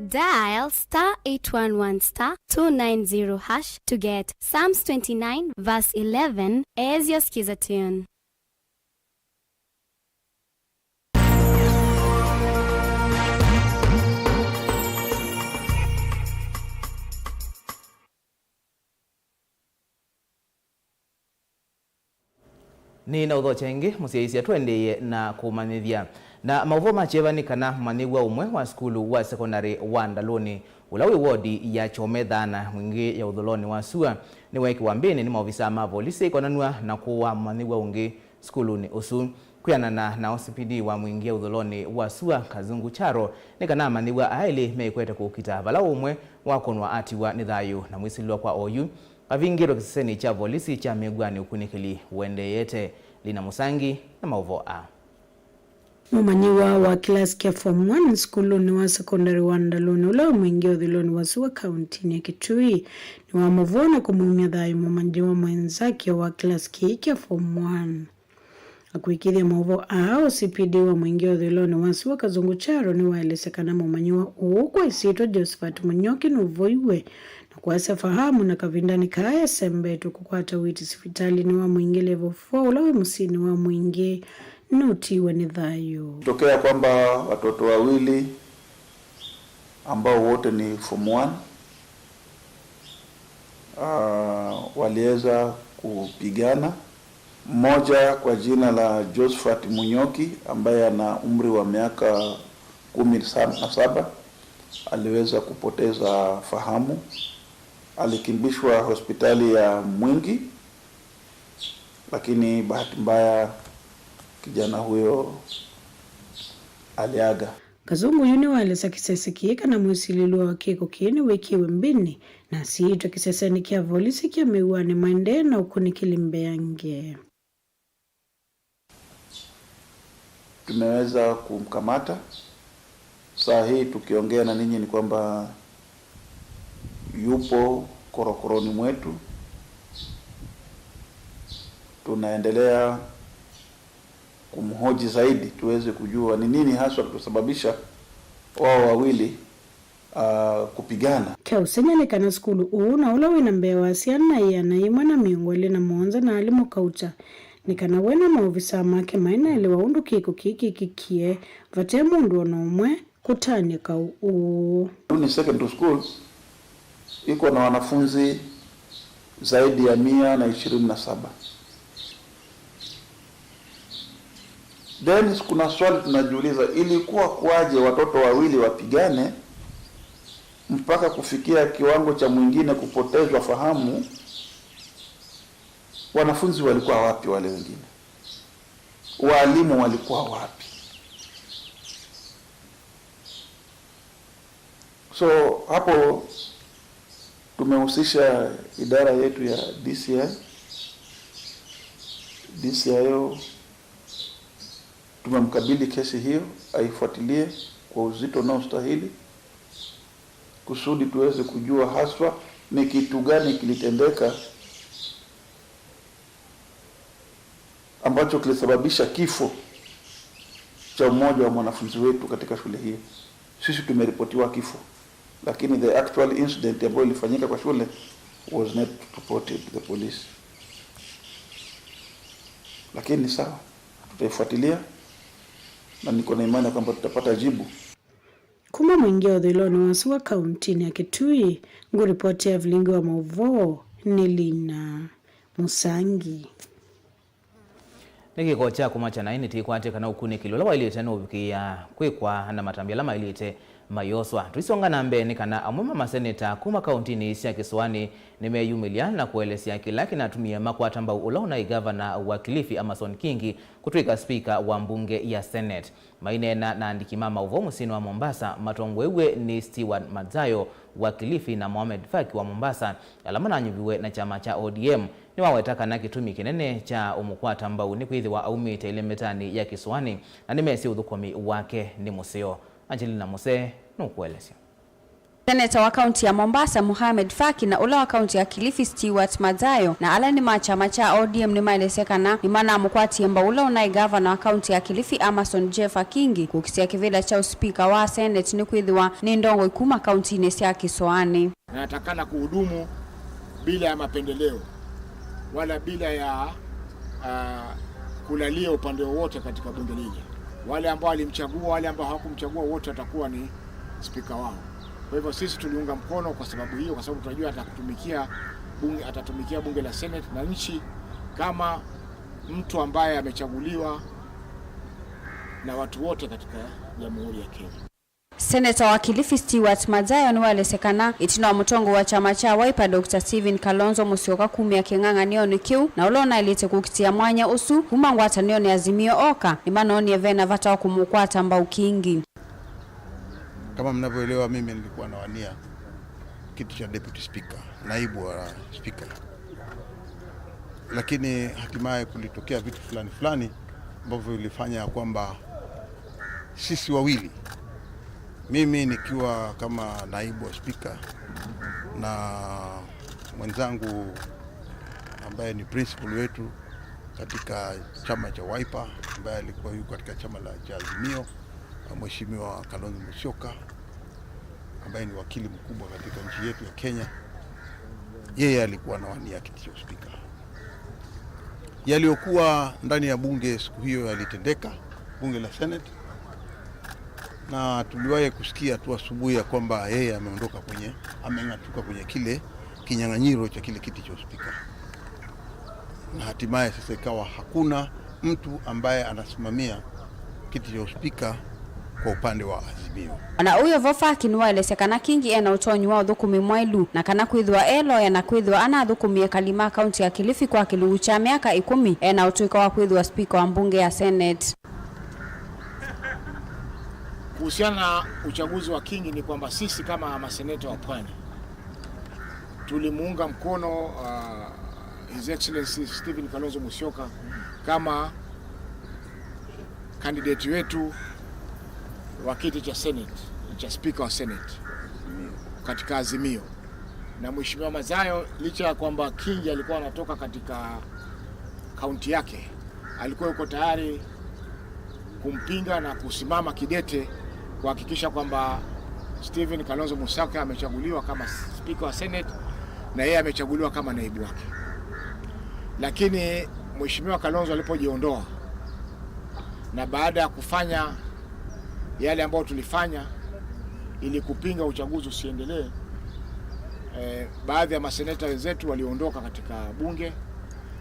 Dial star eight one one star two nine zero hash to get Psalms twenty-nine verse eleven as your skiza tune. Nĩ na ũthokya ĩngĩ, mũsyaĩĩsya, tũendeeye na kũmanyĩthya. Na maũvoo ma kyeva nĩ kana mũmanyĩw'a ũmwe wa sukulu wa sekondalĩ wa Ndalũnĩ, ũla wĩ wodi ya Kyome Thaana, mwingĩ ya ũthũlonĩ wa sua, nĩweekĩwa mbĩnĩ nĩ maovisaa ma volisi konanw'a na kũũa mũmanyĩw'a ũngĩ sukulunĩ ũsu. Kwĩanana na O C P D wa mwingĩ ya ũthũlonĩ wa sua, Kazungu Charo, nĩ kana amanyĩw'a aĩlĩ meĩkwete kũkita vala ũmwe wakũnwa atiwa nĩ thayũ na mwĩsilĩlwa kwa oyu. Avingĩtwe kĩsesenĩ kya volisi kya Mĩw'anĩ, ũkunĩkĩli ũendeeete. Lina Mũsangi na maũvoo aa. Mũmanyĩw'a wa kĩlasi kya Form one sukulunĩ wa sekondalĩ wa Ndalũnĩ, ũla wĩ mũingĩ ũthũĩlonĩ wa sua kauntinĩ ya Kitui, nĩwamũvũa na kũmumya thayũ mũmanyĩw'a mwenzake wa kĩlasi kĩĩ kya Form one. Akwĩkĩthya maũvoo aa, O C P D wa mũingĩ ũthũĩlonĩ wa sua Kazungu Charo nĩwaelesya kana mũmanyĩw'a ũũ kwa ĩsyĩtwa Josephat Mũnyoki nũvoiwe na kwasya Fahamu na kavindanĩ kaa esembetwe kũkwata ũiiti sivitalinĩ wa Mwingĩ Level four ũla wĩ mũsyĩnĩ wa Mwingĩ nũtiiwe nĩ thayũ. Tokea kwamba watoto wawili ambao wote ni form one, ah, waliweza kupigana. Mmoja kwa jina la Josephat Munyoki ambaye ana umri wa miaka kumi na saba aliweza kupoteza fahamu. Alikimbishwa hospitali ya Mwingi, lakini bahati mbaya kijana huyo aliaga. Kazungu yu nĩwaelesya kĩsese kĩĩ kana mwĩsilĩlw'a wa kĩko kĩĩ nĩwĩkĩwe mbĩnĩ na asiĩtwe kĩsesenĩ kya volisi kya mĩuanĩ maendee na ũkunĩkĩli mbeange. Tumeweza kumkamata. Saa hii tukiongea na ninyi ni kwamba yupo korokoroni mwetu. Tunaendelea kumhoji zaidi tuweze kujua ni nini haswa kilisababisha wao wawili, ah, kupigana. Kya ũsengy'a nĩ kana sukulu ũũ na ũla wĩ na mbee wa syana ĩana yĩmwe na mĩongo ĩlĩ na mũonza na alimũ kauta nĩ kana we na maovisaa make mainaelewa ũndũ kĩko kĩĩ kĩkĩkie vate mũndũ o na ũmwe kũtanĩa kaũ ũũ. Ndalũnĩ Secondary School iko na wanafunzi zaidi ya mia na ishirini na saba. Then kuna swali tunajiuliza, ilikuwa kuwaje watoto wawili wapigane mpaka kufikia kiwango cha mwingine kupotezwa fahamu? Wanafunzi walikuwa wapi wale wengine? Walimu walikuwa wapi? So, hapo tumehusisha idara yetu ya D C I. D C I O tumemkabidhi kesi hiyo, aifuatilie kwa uzito unaostahili, kusudi tuweze kujua haswa ni kitu gani kilitendeka ambacho kilisababisha kifo cha mmoja wa mwanafunzi wetu katika shule hiyo. Sisi tumeripotiwa kifo, lakini the actual incident ambayo ilifanyika kwa shule was not reported to the police. Lakini ni sawa, tutaifuatilia na niko na imani kwamba tutapata jibu. Kuma Mwingĩ ũthũĩlonĩ wa sua kauntinĩ ya Kitui, ngũripoti ya vilingi wa maũvoo nĩ Lina Mũsangi. Nĩ kĩko kya kũmakya naĩ nĩtĩkwatya kana ũkunĩkĩli ũla waĩlĩte nũvikĩĩa kwĩkwa na matambya ala maĩlĩte mayoswa. Tũisonga na mbee nĩ kana amwe ma maseneta kuma kauntinĩ sya kĩsũanĩ nĩmeyumĩlya na kũelesya kĩla kĩnatumie makwata mbau ũla ũnaĩ ngavana wa Kilifi Amason Kingi kũtw'ĩka spika wa mbunge ya Senate. Maineena na andĩki ma maũvoo mũsyĩnĩ wa Mombasa matongoew'e nĩ Stewart Madzayo wa Kilifi na Mohamed Faki wa Mombasa, ala mananyuviwe na kyama kya O D M, nĩwaweta kana kĩtumi kĩnene kya ũmũkwata mbau nĩ kwĩthĩwa aumĩte ĩlembetanĩ ya kĩsũanĩ na nĩmesĩ ũthũkũmi wake nĩ mũseo. Angelina Muse nũkũelesya. Seneta wa kaunti ya Mombasa, Mohamed Faki, na ũla wa kaunti ya Kilifi, Stewart Madzayo, na ala nĩ ma kyama kya O D M nĩmaelesye kana nĩmanamũkwatie mbau ũla ũnaĩ ngavana wa kaunti ya Kilifi, Amason Jeffa Kingi, kũkitĩa kĩvĩla kya ũspika wa Senate nĩkwĩthĩwa nĩ ndongoi kuma kauntinĩ sya kĩsũanĩ. Na natakana kuhudumu bila ya mapendeleo wala bila ya, ah, kulalia upande wowote katika bunge lile. Wale ambao walimchagua, wale ambao hawakumchagua, wote watakuwa ni spika wao. Kwa hivyo sisi tuliunga mkono kwa sababu hiyo, kwa sababu tunajua atakutumikia bunge, atatumikia bunge la Senate na nchi kama mtu ambaye amechaguliwa na watu wote katika Jamhuri ya Kenya. Seneta wa Kilifi Stewart Madzayo nĩwaelesye kana ĩtina wa mũtongoi wa kyama kya Wiper Doctor Stephen Kalonzo Musyoka kumĩa kĩng'ang'anĩonĩ kĩu na ũla ũnaĩlĩte kũkitĩa mwanya ũsu kuma ngwatanĩonĩ ya Azimio oka, nĩmanoonie vena vata wa kũmũkwata mbau Kingi. Kama mnavyoelewa, mimi nilikuwa nawania kiti cha deputy speaker, naibu wa speaker, lakini hatimaye kulitokea vitu fulani fulani ambavyo vilifanya ya kwamba Sisi wawili, mimi nikiwa kama naibu wa spika na mwenzangu ambaye ni principal wetu katika chama cha Wiper, ambaye alikuwa yuko katika chama la, cha Azimio, Mheshimiwa Kalonzo Musyoka, ambaye ni wakili mkubwa katika nchi yetu ya Kenya, yeye alikuwa anawania kiti cha uspika. Yaliyokuwa ndani ya bunge siku hiyo yalitendeka, bunge la Senate, na tuliwahi kusikia tu asubuhi ya kwamba yeye ameondoka kwenye, ameng'atuka kwenye kile kinyang'anyiro cha kile kiti cha uspika, na hatimaye sasa ikawa hakuna mtu ambaye anasimamia kiti cha uspika kwa upande wa Azimio. Ona ũu vo, Faki nĩwaelesya kana Kingi ena ũtonyi wa ũthũkũmi mwaĩlu, na kana kwĩthĩwa e loya na kwĩthĩwa anathũkũmie ekali ma kaunti ya Kilifi kwa kĩlungu kya myaka ĩkũmi, ena ũtũĩka wa kwĩthĩwa spika wa mbunge ya Senate. Kuhusiana na uchaguzi wa Kingi, ni kwamba sisi kama maseneta wa Pwani tulimuunga mkono, uh, His Excellency Stephen Kalonzo Musyoka kama candidate wetu wa kiti cha Senate, cha spika wa Senate katika Azimio. Na Mheshimiwa Mathayo, licha ya kwamba Kingi alikuwa anatoka katika kaunti yake, alikuwa yuko tayari kumpinga na kusimama kidete kuhakikisha kwamba Stephen Kalonzo Musyoka amechaguliwa kama spika wa Senate na yeye amechaguliwa kama naibu wake. Lakini Mheshimiwa Kalonzo alipojiondoa, na baada ya kufanya yale ambayo tulifanya ili kupinga uchaguzi usiendelee, eh, baadhi ya maseneta wenzetu waliondoka katika bunge,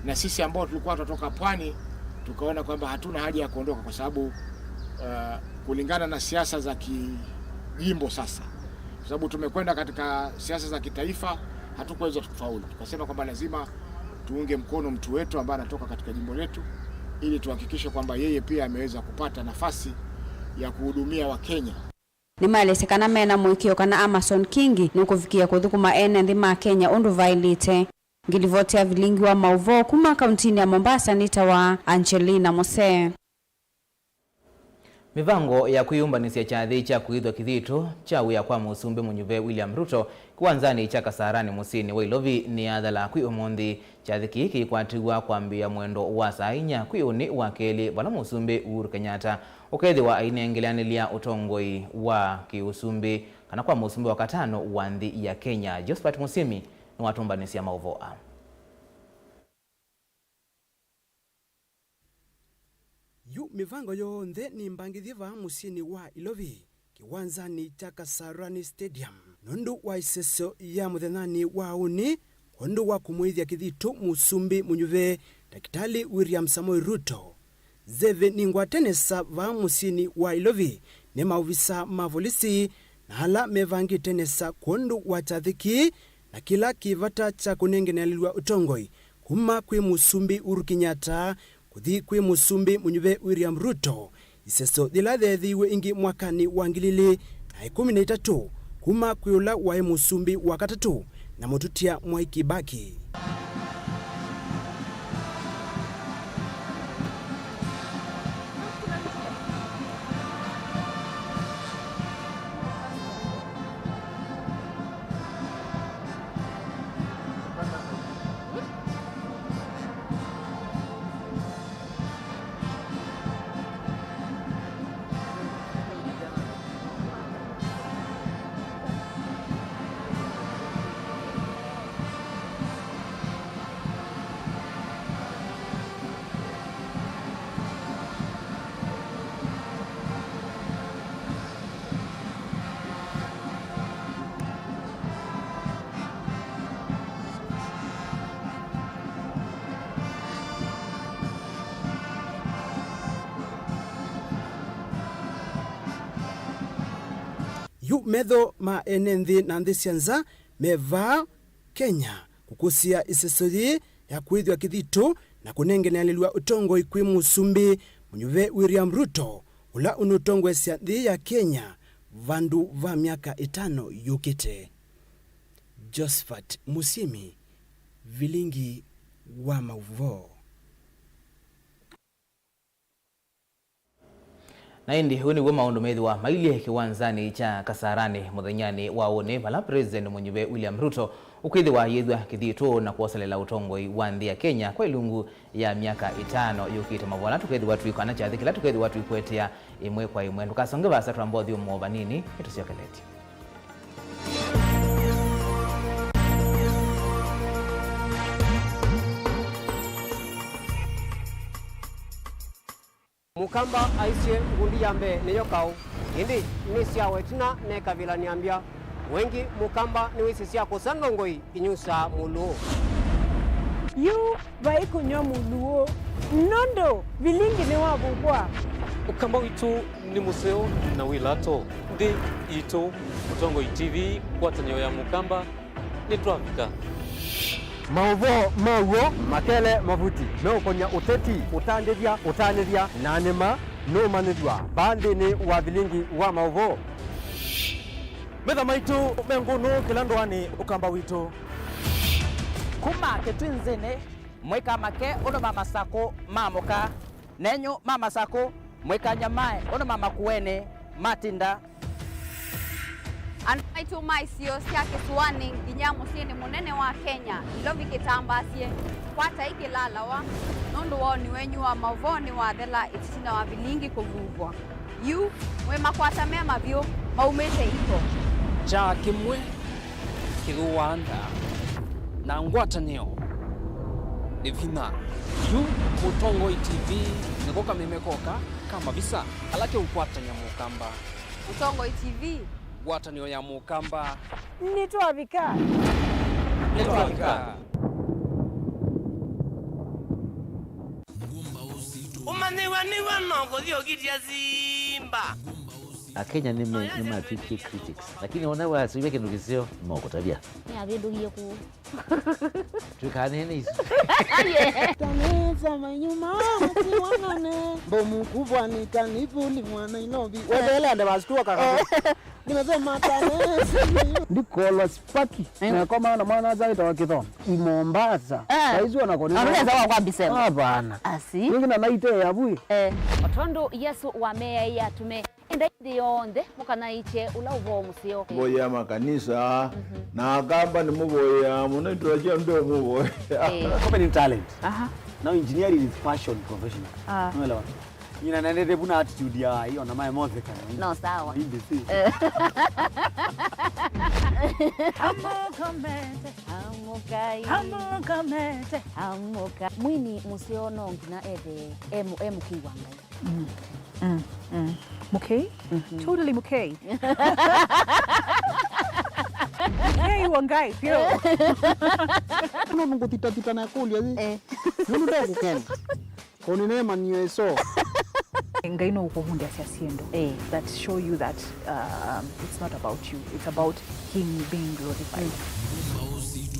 na sisi ambao tulikuwa tunatoka Pwani tukaona kwamba hatuna haja ya kuondoka kwa sababu, eh, kulingana na siasa za kijimbo sasa, kwa sababu tumekwenda katika siasa za kitaifa, hatukuweza kufaulu. Tukasema kwamba lazima tuunge mkono mtu wetu ambaye anatoka katika jimbo letu ili tuhakikishe kwamba yeye pia ameweza kupata nafasi ya kuhudumia Wakenya. Nĩmaelesya kana mena mũĩkĩĩo kana Amason Kingi nũkũvikĩa kũthũkũma ene nthĩ ma Kenya ũndũ vaĩlĩte. Ngilivoti ya vilingi wa maũvoo kuma kauntinĩ ya Mombasa nĩtawa Angelina Mose. Mĩvango ya kwĩyũmbanĩsya kyathĩ kya kũĩthw'a kĩthitũ kya wĩa kwa Mũsumbĩ mũnyuve William Ruto kĩwanzanĩ kya Kasarani mũsyĩnĩ wa Ilovi nĩyathala kwĩ ũmũnthĩ. Kyathĩ kĩĩ kĩkwatĩw'a kwambĩĩa mwendo wa saa inya kwĩ ũnĩ wa kelĩ, vala Mũsumbĩ Uhuru Kenyatta ũkethĩwa ainengeleanĩlya ũtongoi wa kĩũsumbĩ kana kwa Mũsumbĩ wa katano wa nthĩ ya Kenya. Josephat Mũsyĩmi nĩwatũmbanĩsya maũvoo aa. Yu mĩvango yonthe nĩmbangĩthye vaa mũsyĩnĩ wa Ilovi, kĩwanzanĩ kya Kasarani Stadium, nũndũ wa ĩsesyo ya mũthenyanĩ wa ũnĩ, kwondũ wa kũmũĩthya kĩthitũ Mũsumbĩ mũnyuve, Ndakĩtalĩ William Samoei Ruto. Nzeve nĩ ngwate nesa vaa mũsyĩnĩ wa Ilovi nĩ maovisa ma volisi na ala mevangĩte nesa kwondũ wa kyathĩ kĩĩ na kĩla kĩ vata kya kũnengeneanĩlw'a ũtongoi kuma kwĩ Mũsumbĩ Uhuru Kenyatta kũthi kwĩ Mũsumbĩ mũnyuve William Ruto, ĩsesyo yĩla yeethĩiwe ĩngĩ mwakanĩ wa ngili ilĩ na ĩkũmi na itatũ kuma kwĩ ũla waĩ Mũsumbĩ wa katatũ na mũtũtia Mwai Kibaki. Yu metho ma ene nthĩ na nthĩ sya nza me vaa Kenya kũkũsĩĩa ĩseso yĩĩ ya kũĩthw'a kĩthitũ na kũnengeneanĩlw'a ũtongoi kwĩ Mũsumbĩ mũnyuve William Ruto, ũla ũnũtongoesya nthĩ ya Kenya vandũ va myaka ĩtano yũkĩte. Josephat Mũsyĩmi, vilingi wa maũvoo. Na ĩndĩ, ũũ nĩw'o maũndũ methĩwa mailyĩ kĩwanzanĩ kya Kasarani mũthenyanĩ wa ũnĩ, vala President mũnyuve William Ruto ũkwĩthĩwa ayĩthw'a kĩthitũ na kwoselela ũtongoi wa nthĩ ya Kenya kwa ilungu ya myaka ĩtano yũkĩte. Mavola tũkethĩwa twĩ kana kyathĩ kĩla tũkethĩwa twĩkũetea ĩmwe kwa ĩmwe. Ndũkasonge vaasa, twamba ũthyũmũo vanini, nĩtũsyokeletye. Mũkamba aisye ngundi ya mbee nĩyo kaũ, ĩndĩ nĩsyawa ĩtina nekavĩla nĩambya. Wengĩ Mũkamba nĩwĩsĩ sya kũsa ndongoi inyusaa Mũlũũ. Yu vai kũnyw'a Mũlũũ, nũndũ vilingi nĩwavukwa. Ũkamba witũ nĩ mũseo na wĩ lato. Nthĩ itũ, Mũtongoi T V, ngwatanĩo ya Mũkamba, nĩtwavika. Maũvoo ma w'o makele mavuti meũkony'a ũteti, ũtandĩthya, ũtanĩthya, na nĩ ma nũũmanyĩthw'a vaa nthĩnĩ wa vilingi wa maũvoo. Metha maitũ me ngũnũ kĩla ndũanĩ Ũkamba witũ. Kuma Kĩtwinzĩnĩ, mũikamake ũndũ ma Masakũ maamũka. Nenyu ma Masakũ, mũikanyamae ũndũ ma Makueni matinda. Andũ maitũ ma isio sya kĩsũanĩ nginya mũsyĩnĩ mũnene wa Kenya, Nairobi kĩtambaasye, kwatai kĩlalawa, nũndũ woni wenyu wa maũvoo nĩwathela ĩtina wa vilingi kũvuvwa. Yu, mwĩ makwata me mavyũ, maumĩte iko. Kyaa kĩmwe kĩthũaa ndaa, na ngwatanĩo nĩ vinya. Yu Mũtongoi T V nĩko kameme koka ka mavisa kala keũkwatany'a Mũkamba. Mũtongoi T V. Ngwatanĩo ya Mũkamba. Nĩtwavika. Nĩtwavika. Ũmanyĩw'a nĩw'o no kũthi ũkitya simba. Akenya nĩme-, nĩmatwĩkie critics, lakini ona wasũvya kĩndũ kĩseo, nĩmokũtavya. Nĩavĩndũkie kũũ. Twĩkaanĩe nĩ isu. Tanesa manyuma matiwanane. Mbomu kubwa ni kanivuli mwa Nairobi. Wetheele ande basi tuwa kaka. Nimesema tanesa. Ndikolo spaki. Eh. Na kwa maana mwana azaita wa Kithoma. I Mombasa. Eh. Saizi wanakonea. Anaweza wa kwa bisema. Hapana. Asi. Ningi na naite ya bui. Eh. O tondũ Yesũ wameaĩe atũme, endai nthĩ yonthe mũkanaĩkye ũla ũvoo mũseo. Voyea makanisa, mhm, na Akamba nĩmũvoyea mũno, itũla kya mbee mũvoyea. Eh. Covenant talent. Aha. Now engineering is passion professional. Ah. Unaelewa? Nyina nendete vuna attitude ya hiyo na mae mothe kana. No, sawa. Hindi si. Eh. Amũka mete. Amũkai. Amũka mete. Amũka. Mwini mũseo no nginya ethe e mũ-, e mũkĩi wa Ngai. Mm. Mm. Mm. Mũkei? Mhm. Totally mũkei. Mũkei wa Ngai, pio. No ngũthitathita na kũlya ĩ. Eh. Nũndũ ndekũkenda. Kũnĩ nemanio ĩso. Ngai no ũkũvundĩasya syĩndũ, eh, that show you that, um, it's not about you, it's about him being glorified.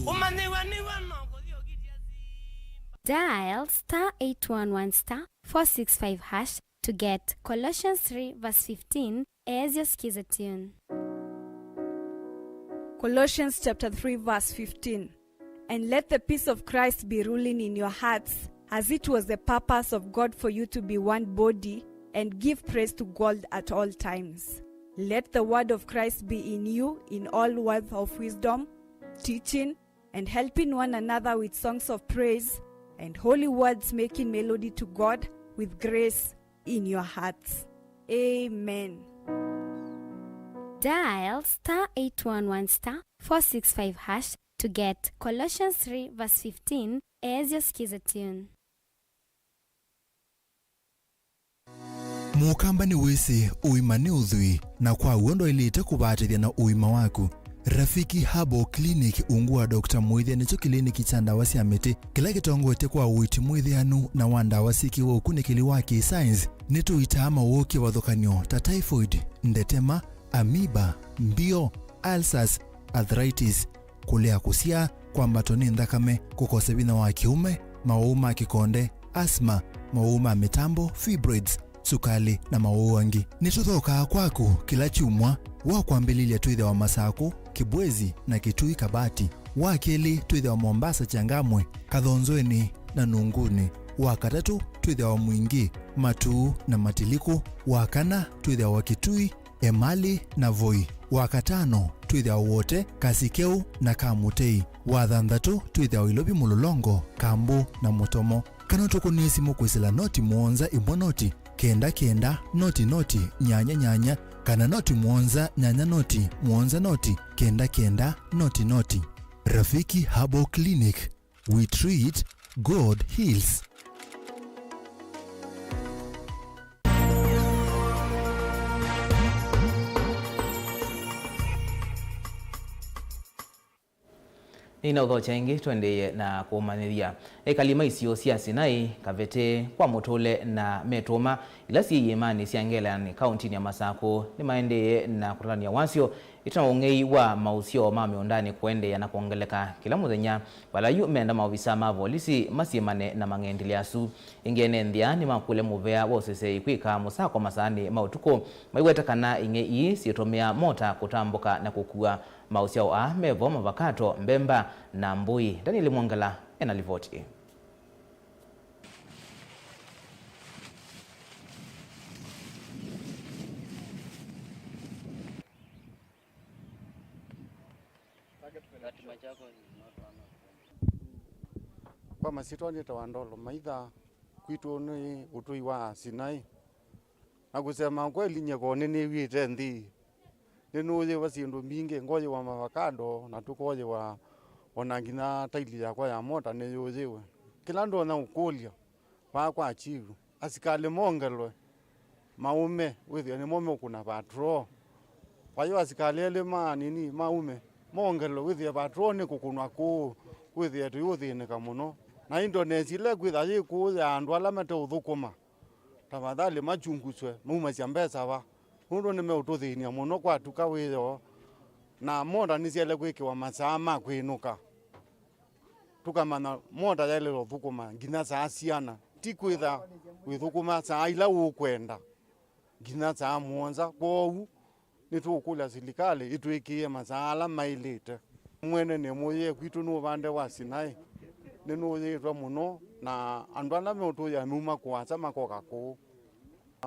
Ũmanyĩw'a nĩw'o no kũthi ũkitya simba. Dial star eight one one star four six five hash to get Colossians three verse fifteen as your skiza tune. Colossians chapter three verse fifteen. And let the peace of Christ be ruling in your hearts, as it was the purpose of God for you to be one body, and give praise to God at all times. Let the word of Christ be in you in all words of wisdom, teaching, and helping one another with songs of praise and holy words, making melody to God with grace in your hearts. Amen. Dial star eight one one star four six five hash to get Colossians three verse fifteen as your skiza tune. Mũkamba nĩwĩsĩ ũima nĩ ũthwii, na kwa w'o ndwaĩlĩte kũvatĩthya na ũima waku. Rafiki Herbal Clinic ungu wa Doctor Mũĩthya nĩkyo kĩliniki kya ndawa sya mĩtĩ kĩla kĩtongoetye kwa ũiiti mwĩthĩanu na wa ndawa syĩkĩwe ũkunĩkĩli wa kĩ-science. Nĩtũitaa mawũũ kĩvathũkany'o ta typhoid, ndetema, amoeba, mbio, ulcers, arthritis, kũlea kũsyaa, kwambatwa nĩ nthakame, kũkosa vinya wa kĩũme, mawũũ ma kĩkonde, asthma, mawũũ ma mĩtambo, fibroids, sukalĩ, na mawũũ angĩ. Nĩtũthokaa kwaku kĩla kyumwa. Wa kwambĩlĩlya twĩthĩawa Masakũ, Kibwezi, na Kitui Kabati. Wa kelĩ twĩthĩawa Mombasa, Changamwe, Kathonzweni, na Nunguni. Wa katatũ twĩthĩawa Mwingi, Matuu na Matiliku. Wa kana twĩthĩawa Kitui, Emali na Voi. Wa katano twĩthĩawa Wote, Kasikeu na Kamutei. Wa thanthatũ twĩthĩawa Ilovi Mũlolongo, Kambu na Mũtomo. Kana ũtũkũnĩe simũ kwĩsĩla noti mũonza ĩmwe noti kenda kenda noti noti nyanya nyanya, kana noti mũonza nyanya noti mũonza noti kenda kenda noti noti. Rafiki Herbal Clinic, we treat, God heals. Nĩnaũthokya ĩngĩ, tũendeeye na kũmanyĩthya. Ekali ma isio sya Sinai, Kavete, Kwa Mũtũle na Metũma, ila syĩ iĩmanĩ sya Ngelelanĩ, kaũntinĩ ya Masakũ, nĩmaendeeye na kũtatanĩa wasyo ĩtina wa ũng'ei wa maũseo ma mĩũndanĩ kũendeea na kwongeleka kĩla mũthenya, vala yu menda maovisa ma volisi masyĩmane na mang'endilĩ asu. Ĩngĩ, ene nthĩa nĩmakũlya mũvea wa ũseseei kwĩka mũsako masaanĩ ma ũtukũ, maiweta kana ing'ei ii syĩtũmĩaa mota kũtambũka na kũkua. Maũseo aa me vo mavakato, mbemba, na mbũi. Daniel Mwongela ena livoti ĩĩ. Kwa masyĩtwa nĩtawa Ndolo Maitha, kwitũ nĩ ũtũi wa Sinai. Na kũsema kweli, nyie ko nĩnĩw'ĩte nthĩ, nĩnũyĩwa syĩndũ mbingĩ, ngoyĩwa mavakado, na tũkoyĩwa ona nginya taili yakwa ya mota nĩyũyĩwe. Kĩla ndonya ũkũlya vaa kwa chief, asikalĩ mongelwe maũme, wĩthĩe nĩmo meũkũna patrol. Kwa hiyo asikalĩ elĩ ma nini, maũme, mongelwe, wĩthĩe patrol nĩkũkũnwa kũũ, wĩthĩe tũyũthĩnĩka mũno. Na Indonesia ĩla ĩkwĩtha yĩ kũũ ya andũ ala mateũthũkũma, tafadhali machunguzwe, maumasya mbesa va? Nũndũ nĩmeũtũthĩny'a mũno kwatuka wĩoo, na mota nĩsyaĩle kwĩkĩwa masaa ma kwĩnũka. Tũkamanya mota yaĩlĩte ũthũkũma nginya saa siana, ti kwĩtha wĩthũkũma saa ila ũkwenda nginya saa mũonza. Kwoou nĩtũũkũlya silikalĩ ĩtwĩkĩĩe masaa ala maĩlĩte. Mwene nĩ mũyĩe kwitũ nĩ ũvande wa Sinai, nĩnũyĩĩtwe mũno, na andũ ala meũtũĩa meuma kũasa makoka kũũ.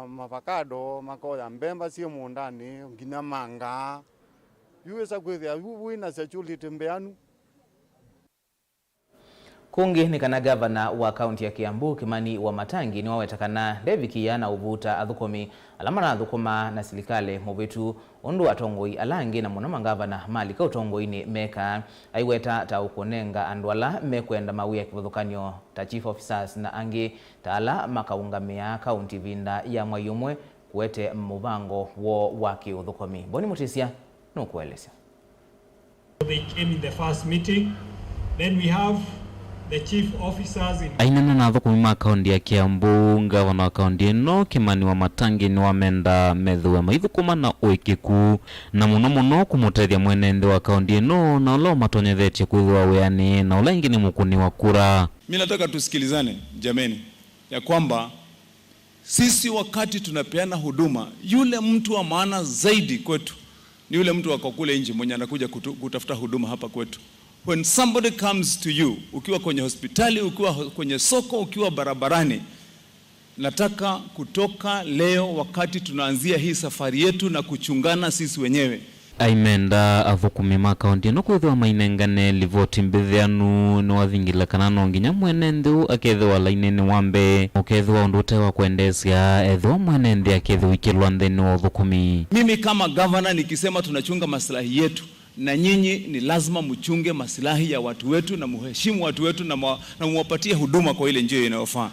Mavakado, makoya mbemba syĩ mũũndanĩ, nginya mangaa. Yu wĩsa kwĩthĩa yu wĩna security mbeanu. Kũngĩ nĩ kana ngavana wa kaũnti ya Kiambu, Kimani Wamatangi, nĩwaweta kana ndevikĩa na ũvuta athũkũmi ala marathũkũma na silikalĩ mũvĩtu, ũndũ atongoi ala angĩ na mũno mangavana malika ũtongoinĩ mekaa. Aiweta ta ũkũnenga andũ ala mekwenda mawĩa kĩvathũkany'o ta chief officers na angĩ ta ala makaũngamĩa kaũnti ĩvinda ya mwai ũmwe kũete mũvango woo wa kĩũthũkũmi. Boni Mũtĩsya nũkũelesya. They came in the first meeting. Then we have the chief officers in Ainena na athũkũmi ma kaũnti ya Kiambu, ngavana wa kaũnti ĩno, Kimani Wamatangi, nĩwamenda methĩwe maithũkũma na ũĩkĩku, na mũno mũno kũmũtethya mwene nthĩ wa kaũnti ĩno, na ũla ũmatonyethetye kwĩthĩwa wĩanĩ, na ũla ĩngĩ nĩ mũkũni wa kura. Mi nataka tusikilizane, jameni, ya kwamba sisi wakati tunapeana huduma, yule mtu wa maana zaidi kwetu ni yule mtu ako kule nje mwenye anakuja kutu-, kutafuta huduma hapa kwetu. When somebody comes to you, ukiwa kwenye hospitali, ukiwa ho-, kwenye soko, ukiwa barabarani, nataka kutoka leo, wakati tunaanzia hii safari yetu na kuchungana sisi wenyewe, Aimenda athũkũmi ma kaũnti ĩno kwĩthĩwa mainengane livoti mbĩthĩanu, nĩwavingĩla kana no nginya mwene nthĩ ũũ akethĩwa lainĩnĩ wa mbee, ũkethĩwa ũndũ ũte wa kwendeesya ethĩwa mwene nthĩ akethĩwa ikĩlwa nthĩnĩ wa ũthũkũmi. Mimi kama gavana nikisema tunachunga maslahi yetu, na nyinyi ni lazima mchunge maslahi ya watu wetu na muheshimu watu wetu na mwa-, na muwapatie huduma kwa ile njia inayofaa.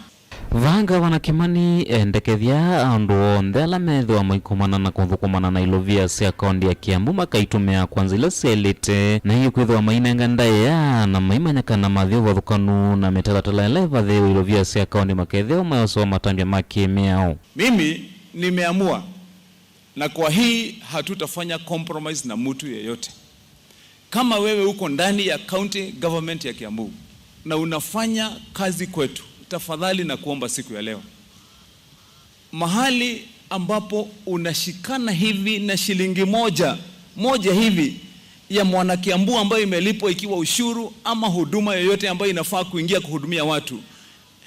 Vaa Ngavana Kimani endekethya andũ onthe ala methĩwa maikomana na kũthũkũmana na ilovia sya kaũnti ya Kiambu makaitũmĩa kwa nzĩa ila syaĩlĩte, na ii kwĩthĩwa mainenga ndaĩa na maimanya kana mathi ũvathũkanu na mĩtalatala ĩla ĩvathĩĩwe ilovia sya kaũnti makethĩwa mayosewa matambya ma kĩmĩao. Mimi nimeamua, na kwa hii hatutafanya compromise na mtu yeyote. Kama wewe uko ndani ya county government ya Kiambu na unafanya kazi kwetu, tafadhali na kuomba siku ya leo, mahali ambapo unashikana hivi na shilingi moja, moja hivi ya mwana Kiambu ambayo imelipwa ikiwa ushuru ama huduma yoyote ambayo inafaa kuingia kuhudumia watu,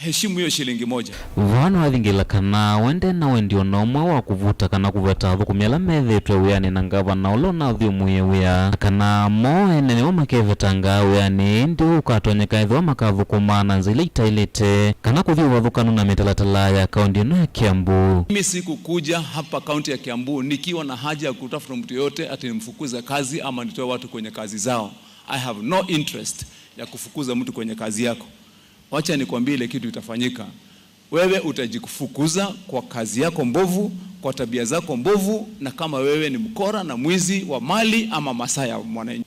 Heshimu hiyo shilingi moja. Vaa nĩwathingĩla kana we nde na wendi o na ũmwe wa kũvuta kana kũveta athũkũmi ala methĩĩtwe wĩanĩ na ngavana ũla ũnathyũmũie wĩa, na kana mo ene nĩmo makevetanga wĩanĩ, ĩndĩ ũkatonyeka ethĩwa makathũkũma na nzĩa ila itaĩlĩte kana kũthi ũvathũkanu na mĩtalatala ya kaũntĩ ĩno ya Kiambu. Mimi sikukuja hapa kaunti ya Kiambu nikiwa na haja ya kutafuta mtu yoyote ati nimfukuze kazi ama nitoe watu kwenye kazi zao. I have no interest ya kufukuza mtu kwenye kazi yako. Wacha nikwambie ile kitu itafanyika. Wewe utajifukuza kwa kazi yako mbovu, kwa tabia zako mbovu, na kama wewe ni mkora na mwizi wa mali ama masaa ya mwananchi.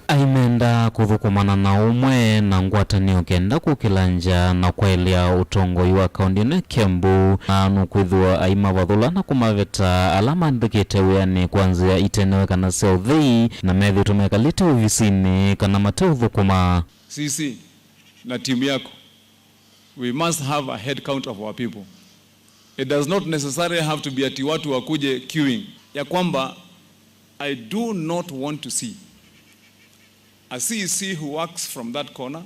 Aimenda kũthũkũmana na ũmwe na ngwatanĩo kenda kũkĩla nja na kwaĩlya ũtongoi wa kaũntĩ ĩno ya Kiambu, na nũkwĩthĩwa aimavathũla na kũmaveta ala mandĩkĩte wĩanĩ kwa nzĩa itenewekana sya ũthei na methĩĩtwe mekalĩte ovisinĩ kana mateũthũkũma. C C na timu yako. We must have a head count of our people. It does not necessarily have to be ati watu wakuje queuing. Ya kwamba I do not want to see a C E C who works from that corner,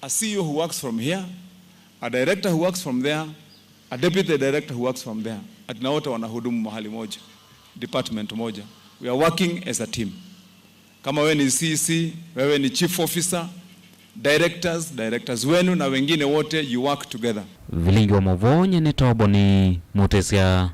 a C E O who works from here, a director who works from there, a deputy director who works from there. Ati na wote wanahudumu mahali moja, department moja. We are working as a team. Kama wewe ni C E C, wewe ni chief officer, directors, directors wenu na wengine wote, you work together. Vilingi wa Mũvonye nĩ Toboni Mũtĩsya.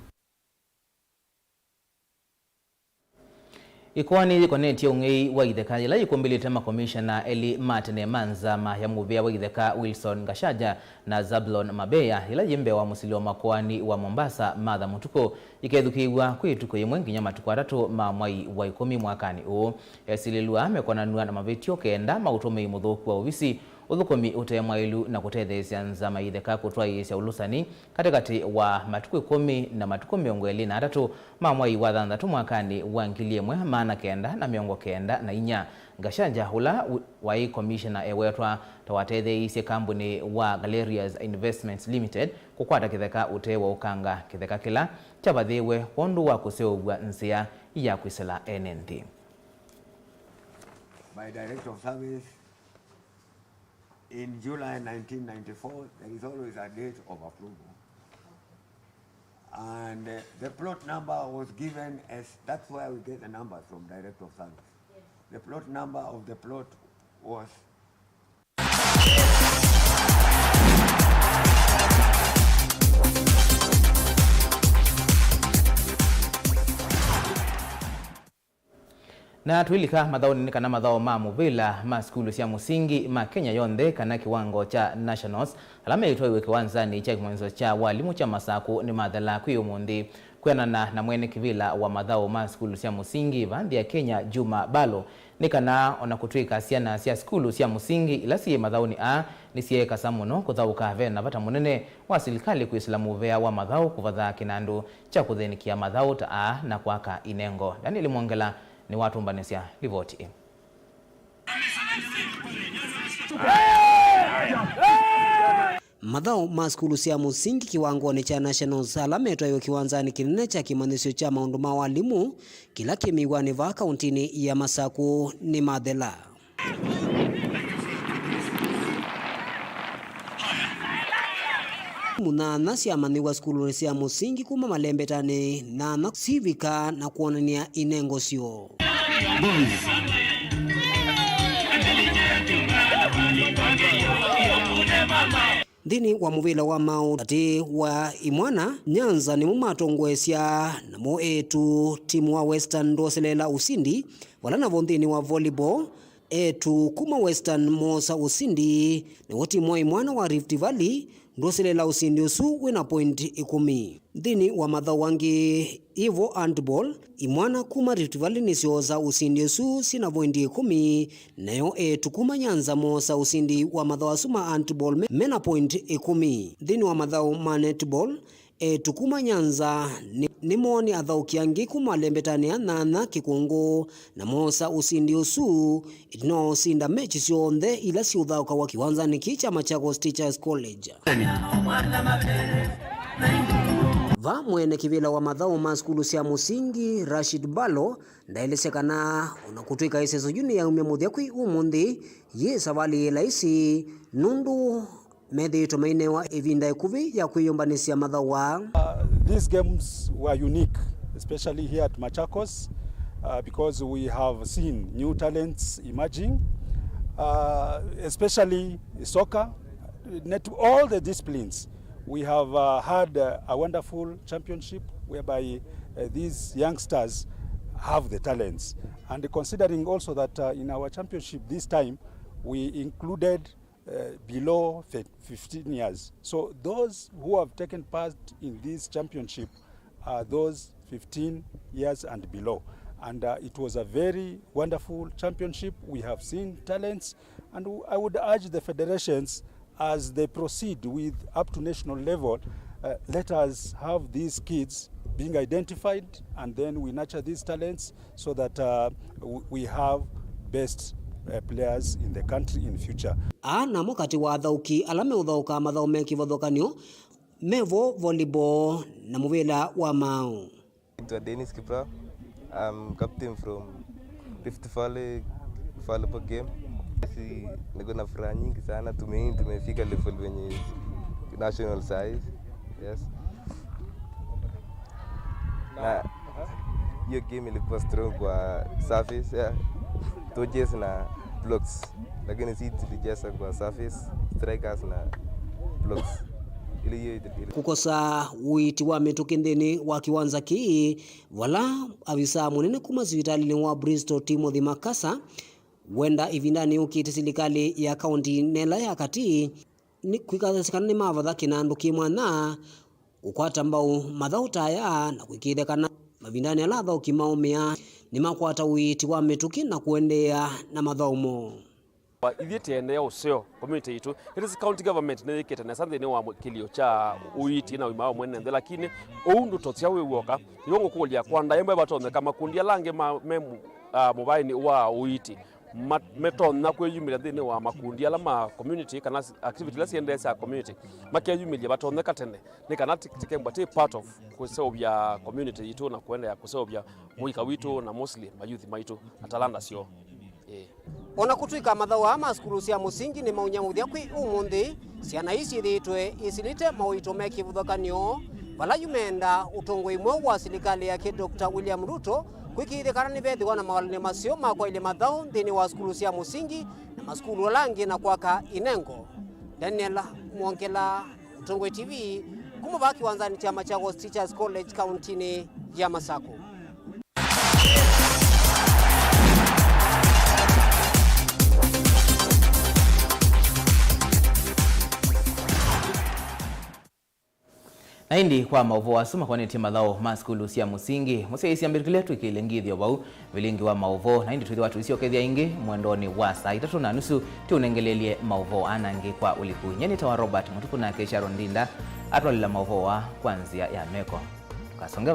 Ĩkoani yĩkonetye ũng'ei wa itheka yĩla yĩkũmbĩlĩte makomishana elĩ ma tene ma nzama ya mũvĩa wa itheka Wilson Gachagua na Zablon Mabeya, yĩla yĩ mbee wa mũsili wa makoani wa Mombasa Martha Mũtukũ, ikethukĩĩw'a kwĩ ĩtukũ yĩmwe nginya matukũ atatũ ma mwai wa ĩkũmi mwakanĩ ũũ. Esilĩlw'a mekonanw'a na mavĩtyo kenda ma ũtũmĩi mũthũku wa ovisi, ũthũkũmi ũte mwaĩlu, na kũtetheesya nzama ya itheka kũtwaĩĩsya ũlũsani katĩkatĩ wa matukũ ĩkũmi na matukũ mĩongo ĩlĩ na atatũ ma mwai wa thanthatũ mwakanĩ wa ngili ĩmwe maana kenda na mĩongo kenda na inya. Gachagua, ũla waĩ komishena, ewetwa ta watetheeisye kambunĩ wa Galerius Investments Limited kũkwata kĩtheka ũtee wa ũkanga, kĩtheka kĩla kyavathĩĩwe kwondũ wa kũseũvw'a nzĩa ya kwĩsĩla ene nthĩ. By Director of Service, in July nineteen ninety-four, there is always a date of approval. And uh, the plot number was given as, that's where we get the numbers from, Director of Service. The plot number of the plot was Na twĩlika mathaũnĩ, nĩ kana mathaũ ma mũvĩla ma sukulu sya mũsingi ma Kenya yonthe, kana kĩwango kya nationals, ala meĩtwaiwe kĩwanzanĩ kya kĩmanyĩsyo kya walimũ kya Masakũ nĩmathela kwĩ ũmũnthĩ. Kwĩanana na mwene kĩvĩla wa mathaũ ma sukulu sya mũsingi vaa nthĩ ya Kenya, Juma Balo, nĩ kana o na kũtw'ĩka syana sya sukulu sya mũsingi ila syĩ mathaũnĩ aa nĩsyeekasa mũno kũthaũka, ve na vata mũnene wa silikalĩ kwĩsĩla mũvea wa mathaũ kũvatha kĩnandũ kya kũthĩnĩkĩa mathaũ ta aa na kwaka inengo. Daniel Mwongela nĩwatũmbanĩsya livoti ĩ. Mathaũ ma sukulu sya mũsingi kĩwangonĩ kya Nationals, ala metwaĩwe kĩwanzanĩ kĩnene kya kĩmanyĩsyo kya maũndũ ma walimũ kĩla kĩ Miwani vaa kaũntĩnĩ ya Masakũ, nĩmathela. Timu nyaanya syamanyĩw'a sukulunĩ sya mũsingi kuma malembetanĩ nyaanya sivika na kwonany'a inengo syoo. Nthĩnĩ wa mũvĩla wa maũtatĩ wa imwana, Nyanza nĩmo matongoesya, namo eĩtu timu wa Western ndwoseleela ũsindi, vala navo nthĩnĩ wa volleyball, eĩtu kuma Western moosa ũsindi, nĩw'o timu wa imwana wa Rift Valley ndwoseleela ũsindi ũsu wĩ na point ĩkũmi. Nthĩnĩ wa mathaũ angĩ, ĩvo handball, imwana kuma Rift Valley nĩsyoosa ũsindi ũsu syĩ na voindi ĩkũmi, nayo eĩtu kuma Nyanza moosa ũsindi wa mathaũ asu ma handball me, me na point ĩkũmi. Nthĩnĩ wa mathaũ ma netball, eĩtu kuma Nyanza nĩ, nĩmoonie athaũki angĩ kuma malembetanĩ aa nyaanya kĩkũngũ, na moosa ũsindi ũsu ĩtina wa ũsinda mechi syonthe ila siũthaũkawa kĩwanzanĩ kĩĩ kya Machakos Teachers College. Vaa mwene kĩvĩla wa mathaũ ma sukulu sya mũsingi, Rashid Balo, ndaelesya kana o na kũtw'ĩka ĩseso yu nĩyaumya mũthya kwĩ ũmũnthĩ, yĩ savalĩ yĩ laisi nũndũ methĩĩtwe mainewa ĩvinda ĩkuvĩ ya kwĩyũmbanĩsya mathaũ aa. Uh, these games were unique, especially here at Machakos, uh, because we have seen new talents emerging, uh, especially soccer, net-, all the disciplines. We have, uh, had, uh, a wonderful championship whereby, uh, these youngsters have the talents. And considering also that, uh, in our championship this time, we included, uh, below fif-, fifteen years. So those who have taken part in this championship are those fifteen years and below. And, uh, it was a very wonderful championship. We have seen talents, and w-, I would urge the federations, as they proceed with up to national level, uh, let us have these kids being identified, and then we nurture these talents so that, uh, w-, we have best, uh, players in the country in future. Aa namo katĩ wa athaũki ala meũthaũkaa mathaũ me kĩvathũkany'o, me vo volleyball na mũvĩla wa maaũ. Naitwa Dennis Kipra. I'm captain from Rift Valley Volleyball Game. Si, niko na furaha nyingi sana. Tume-, tumefika level wenye national size. Yes. Na hiyo game ilikuwa strong kwa surface, yeah. Touches na blocks. Lakini si tulicheza kwa surface, strikers na blocks. Ile hiyo ile. Kũkosa ũiiti wa mĩtũkĩ nthĩnĩ wa kĩwanza kĩĩ, vala avisaa mũnene kuma sivitalĩnĩ wa Bristol Timothy Makasa wenda ĩvindanĩ yũkĩte silikalĩ ya kaunti nela ya katĩ nĩ kwĩkasya kana nĩmavatha kĩnandũ kĩ mwanya kũkwata mbau mathaũ ta aya na kũĩkĩĩthya kana mavindanĩ ala athaũki maũmĩa nĩmakwata ũiiti wa mĩtũkĩ na kũendeea na mathaũ moo. Ithyĩ tĩendeea ũseo community yitũ. It is county government nĩyĩkĩte nesa nthĩnĩ wa kĩlio kya ũiiti na ũima wa mwene nthĩ, lakini ũu ndũtosya wĩ w'oka. Nĩw'o ngũkũlya, kwa ndaĩa ĩmwe vatonyeka makundi ala angĩ ma, me mu-, ah, mũvaĩnĩ wa ũiiti ma-, metonya kwĩyumĩlya nthĩnĩ wa makundi ala ma community kana s-, activity ila siendeesya community, makeyumĩlya vatonyeka tene, nĩ kana ti-, tikembwa ti part of kũseũvya community yitũ na kũendeea kũseũvya mũika witũ na mostly mayuthi maitũ na talanta syoo. Ĩĩ. O na kũtw'ĩka mathaũ aa ma sukulu sya mũsingi nĩmaũnyamũthya kwĩ ũmũnthĩ, syana ii syĩthĩĩtwe isilĩte maũito me kĩvathũkany'o, vala yu meenda ũtongoi mweũ wa silikalĩ yake Doctor William Ruto kwĩkĩĩthya kana nĩvethĩwa na mawalany'o maseo ma kwaĩlya mathaũ nthĩnĩ wa sukulu sya mũsingi na masukulu ala angĩ na kwaka inengo. Daniel Mwongela, Ũtongoi T V, kuma vaa kĩwanzanĩ kya Machakos Teachers College, kauntinĩ ya Masaku. Na ĩndĩ kwa maũvoo asu makonetye mathaũ ma sukulu sya mũsingi, mũsyaĩĩsya mbĩtũkĩle twĩkĩle ngithyo vau vilingi wa maũvoo, na ĩndĩ twĩthĩwa tũisyokethya ĩngĩ mwendonĩ wa saa itatũ na nusu, tũũnengelelye maũvoo anangĩ kwa ũliku. Nyie nĩtawa Robert Mũtuku, nake Sharon Ndinda atwalĩla maũvoo aa kwa nzĩa ya meko. Kasonge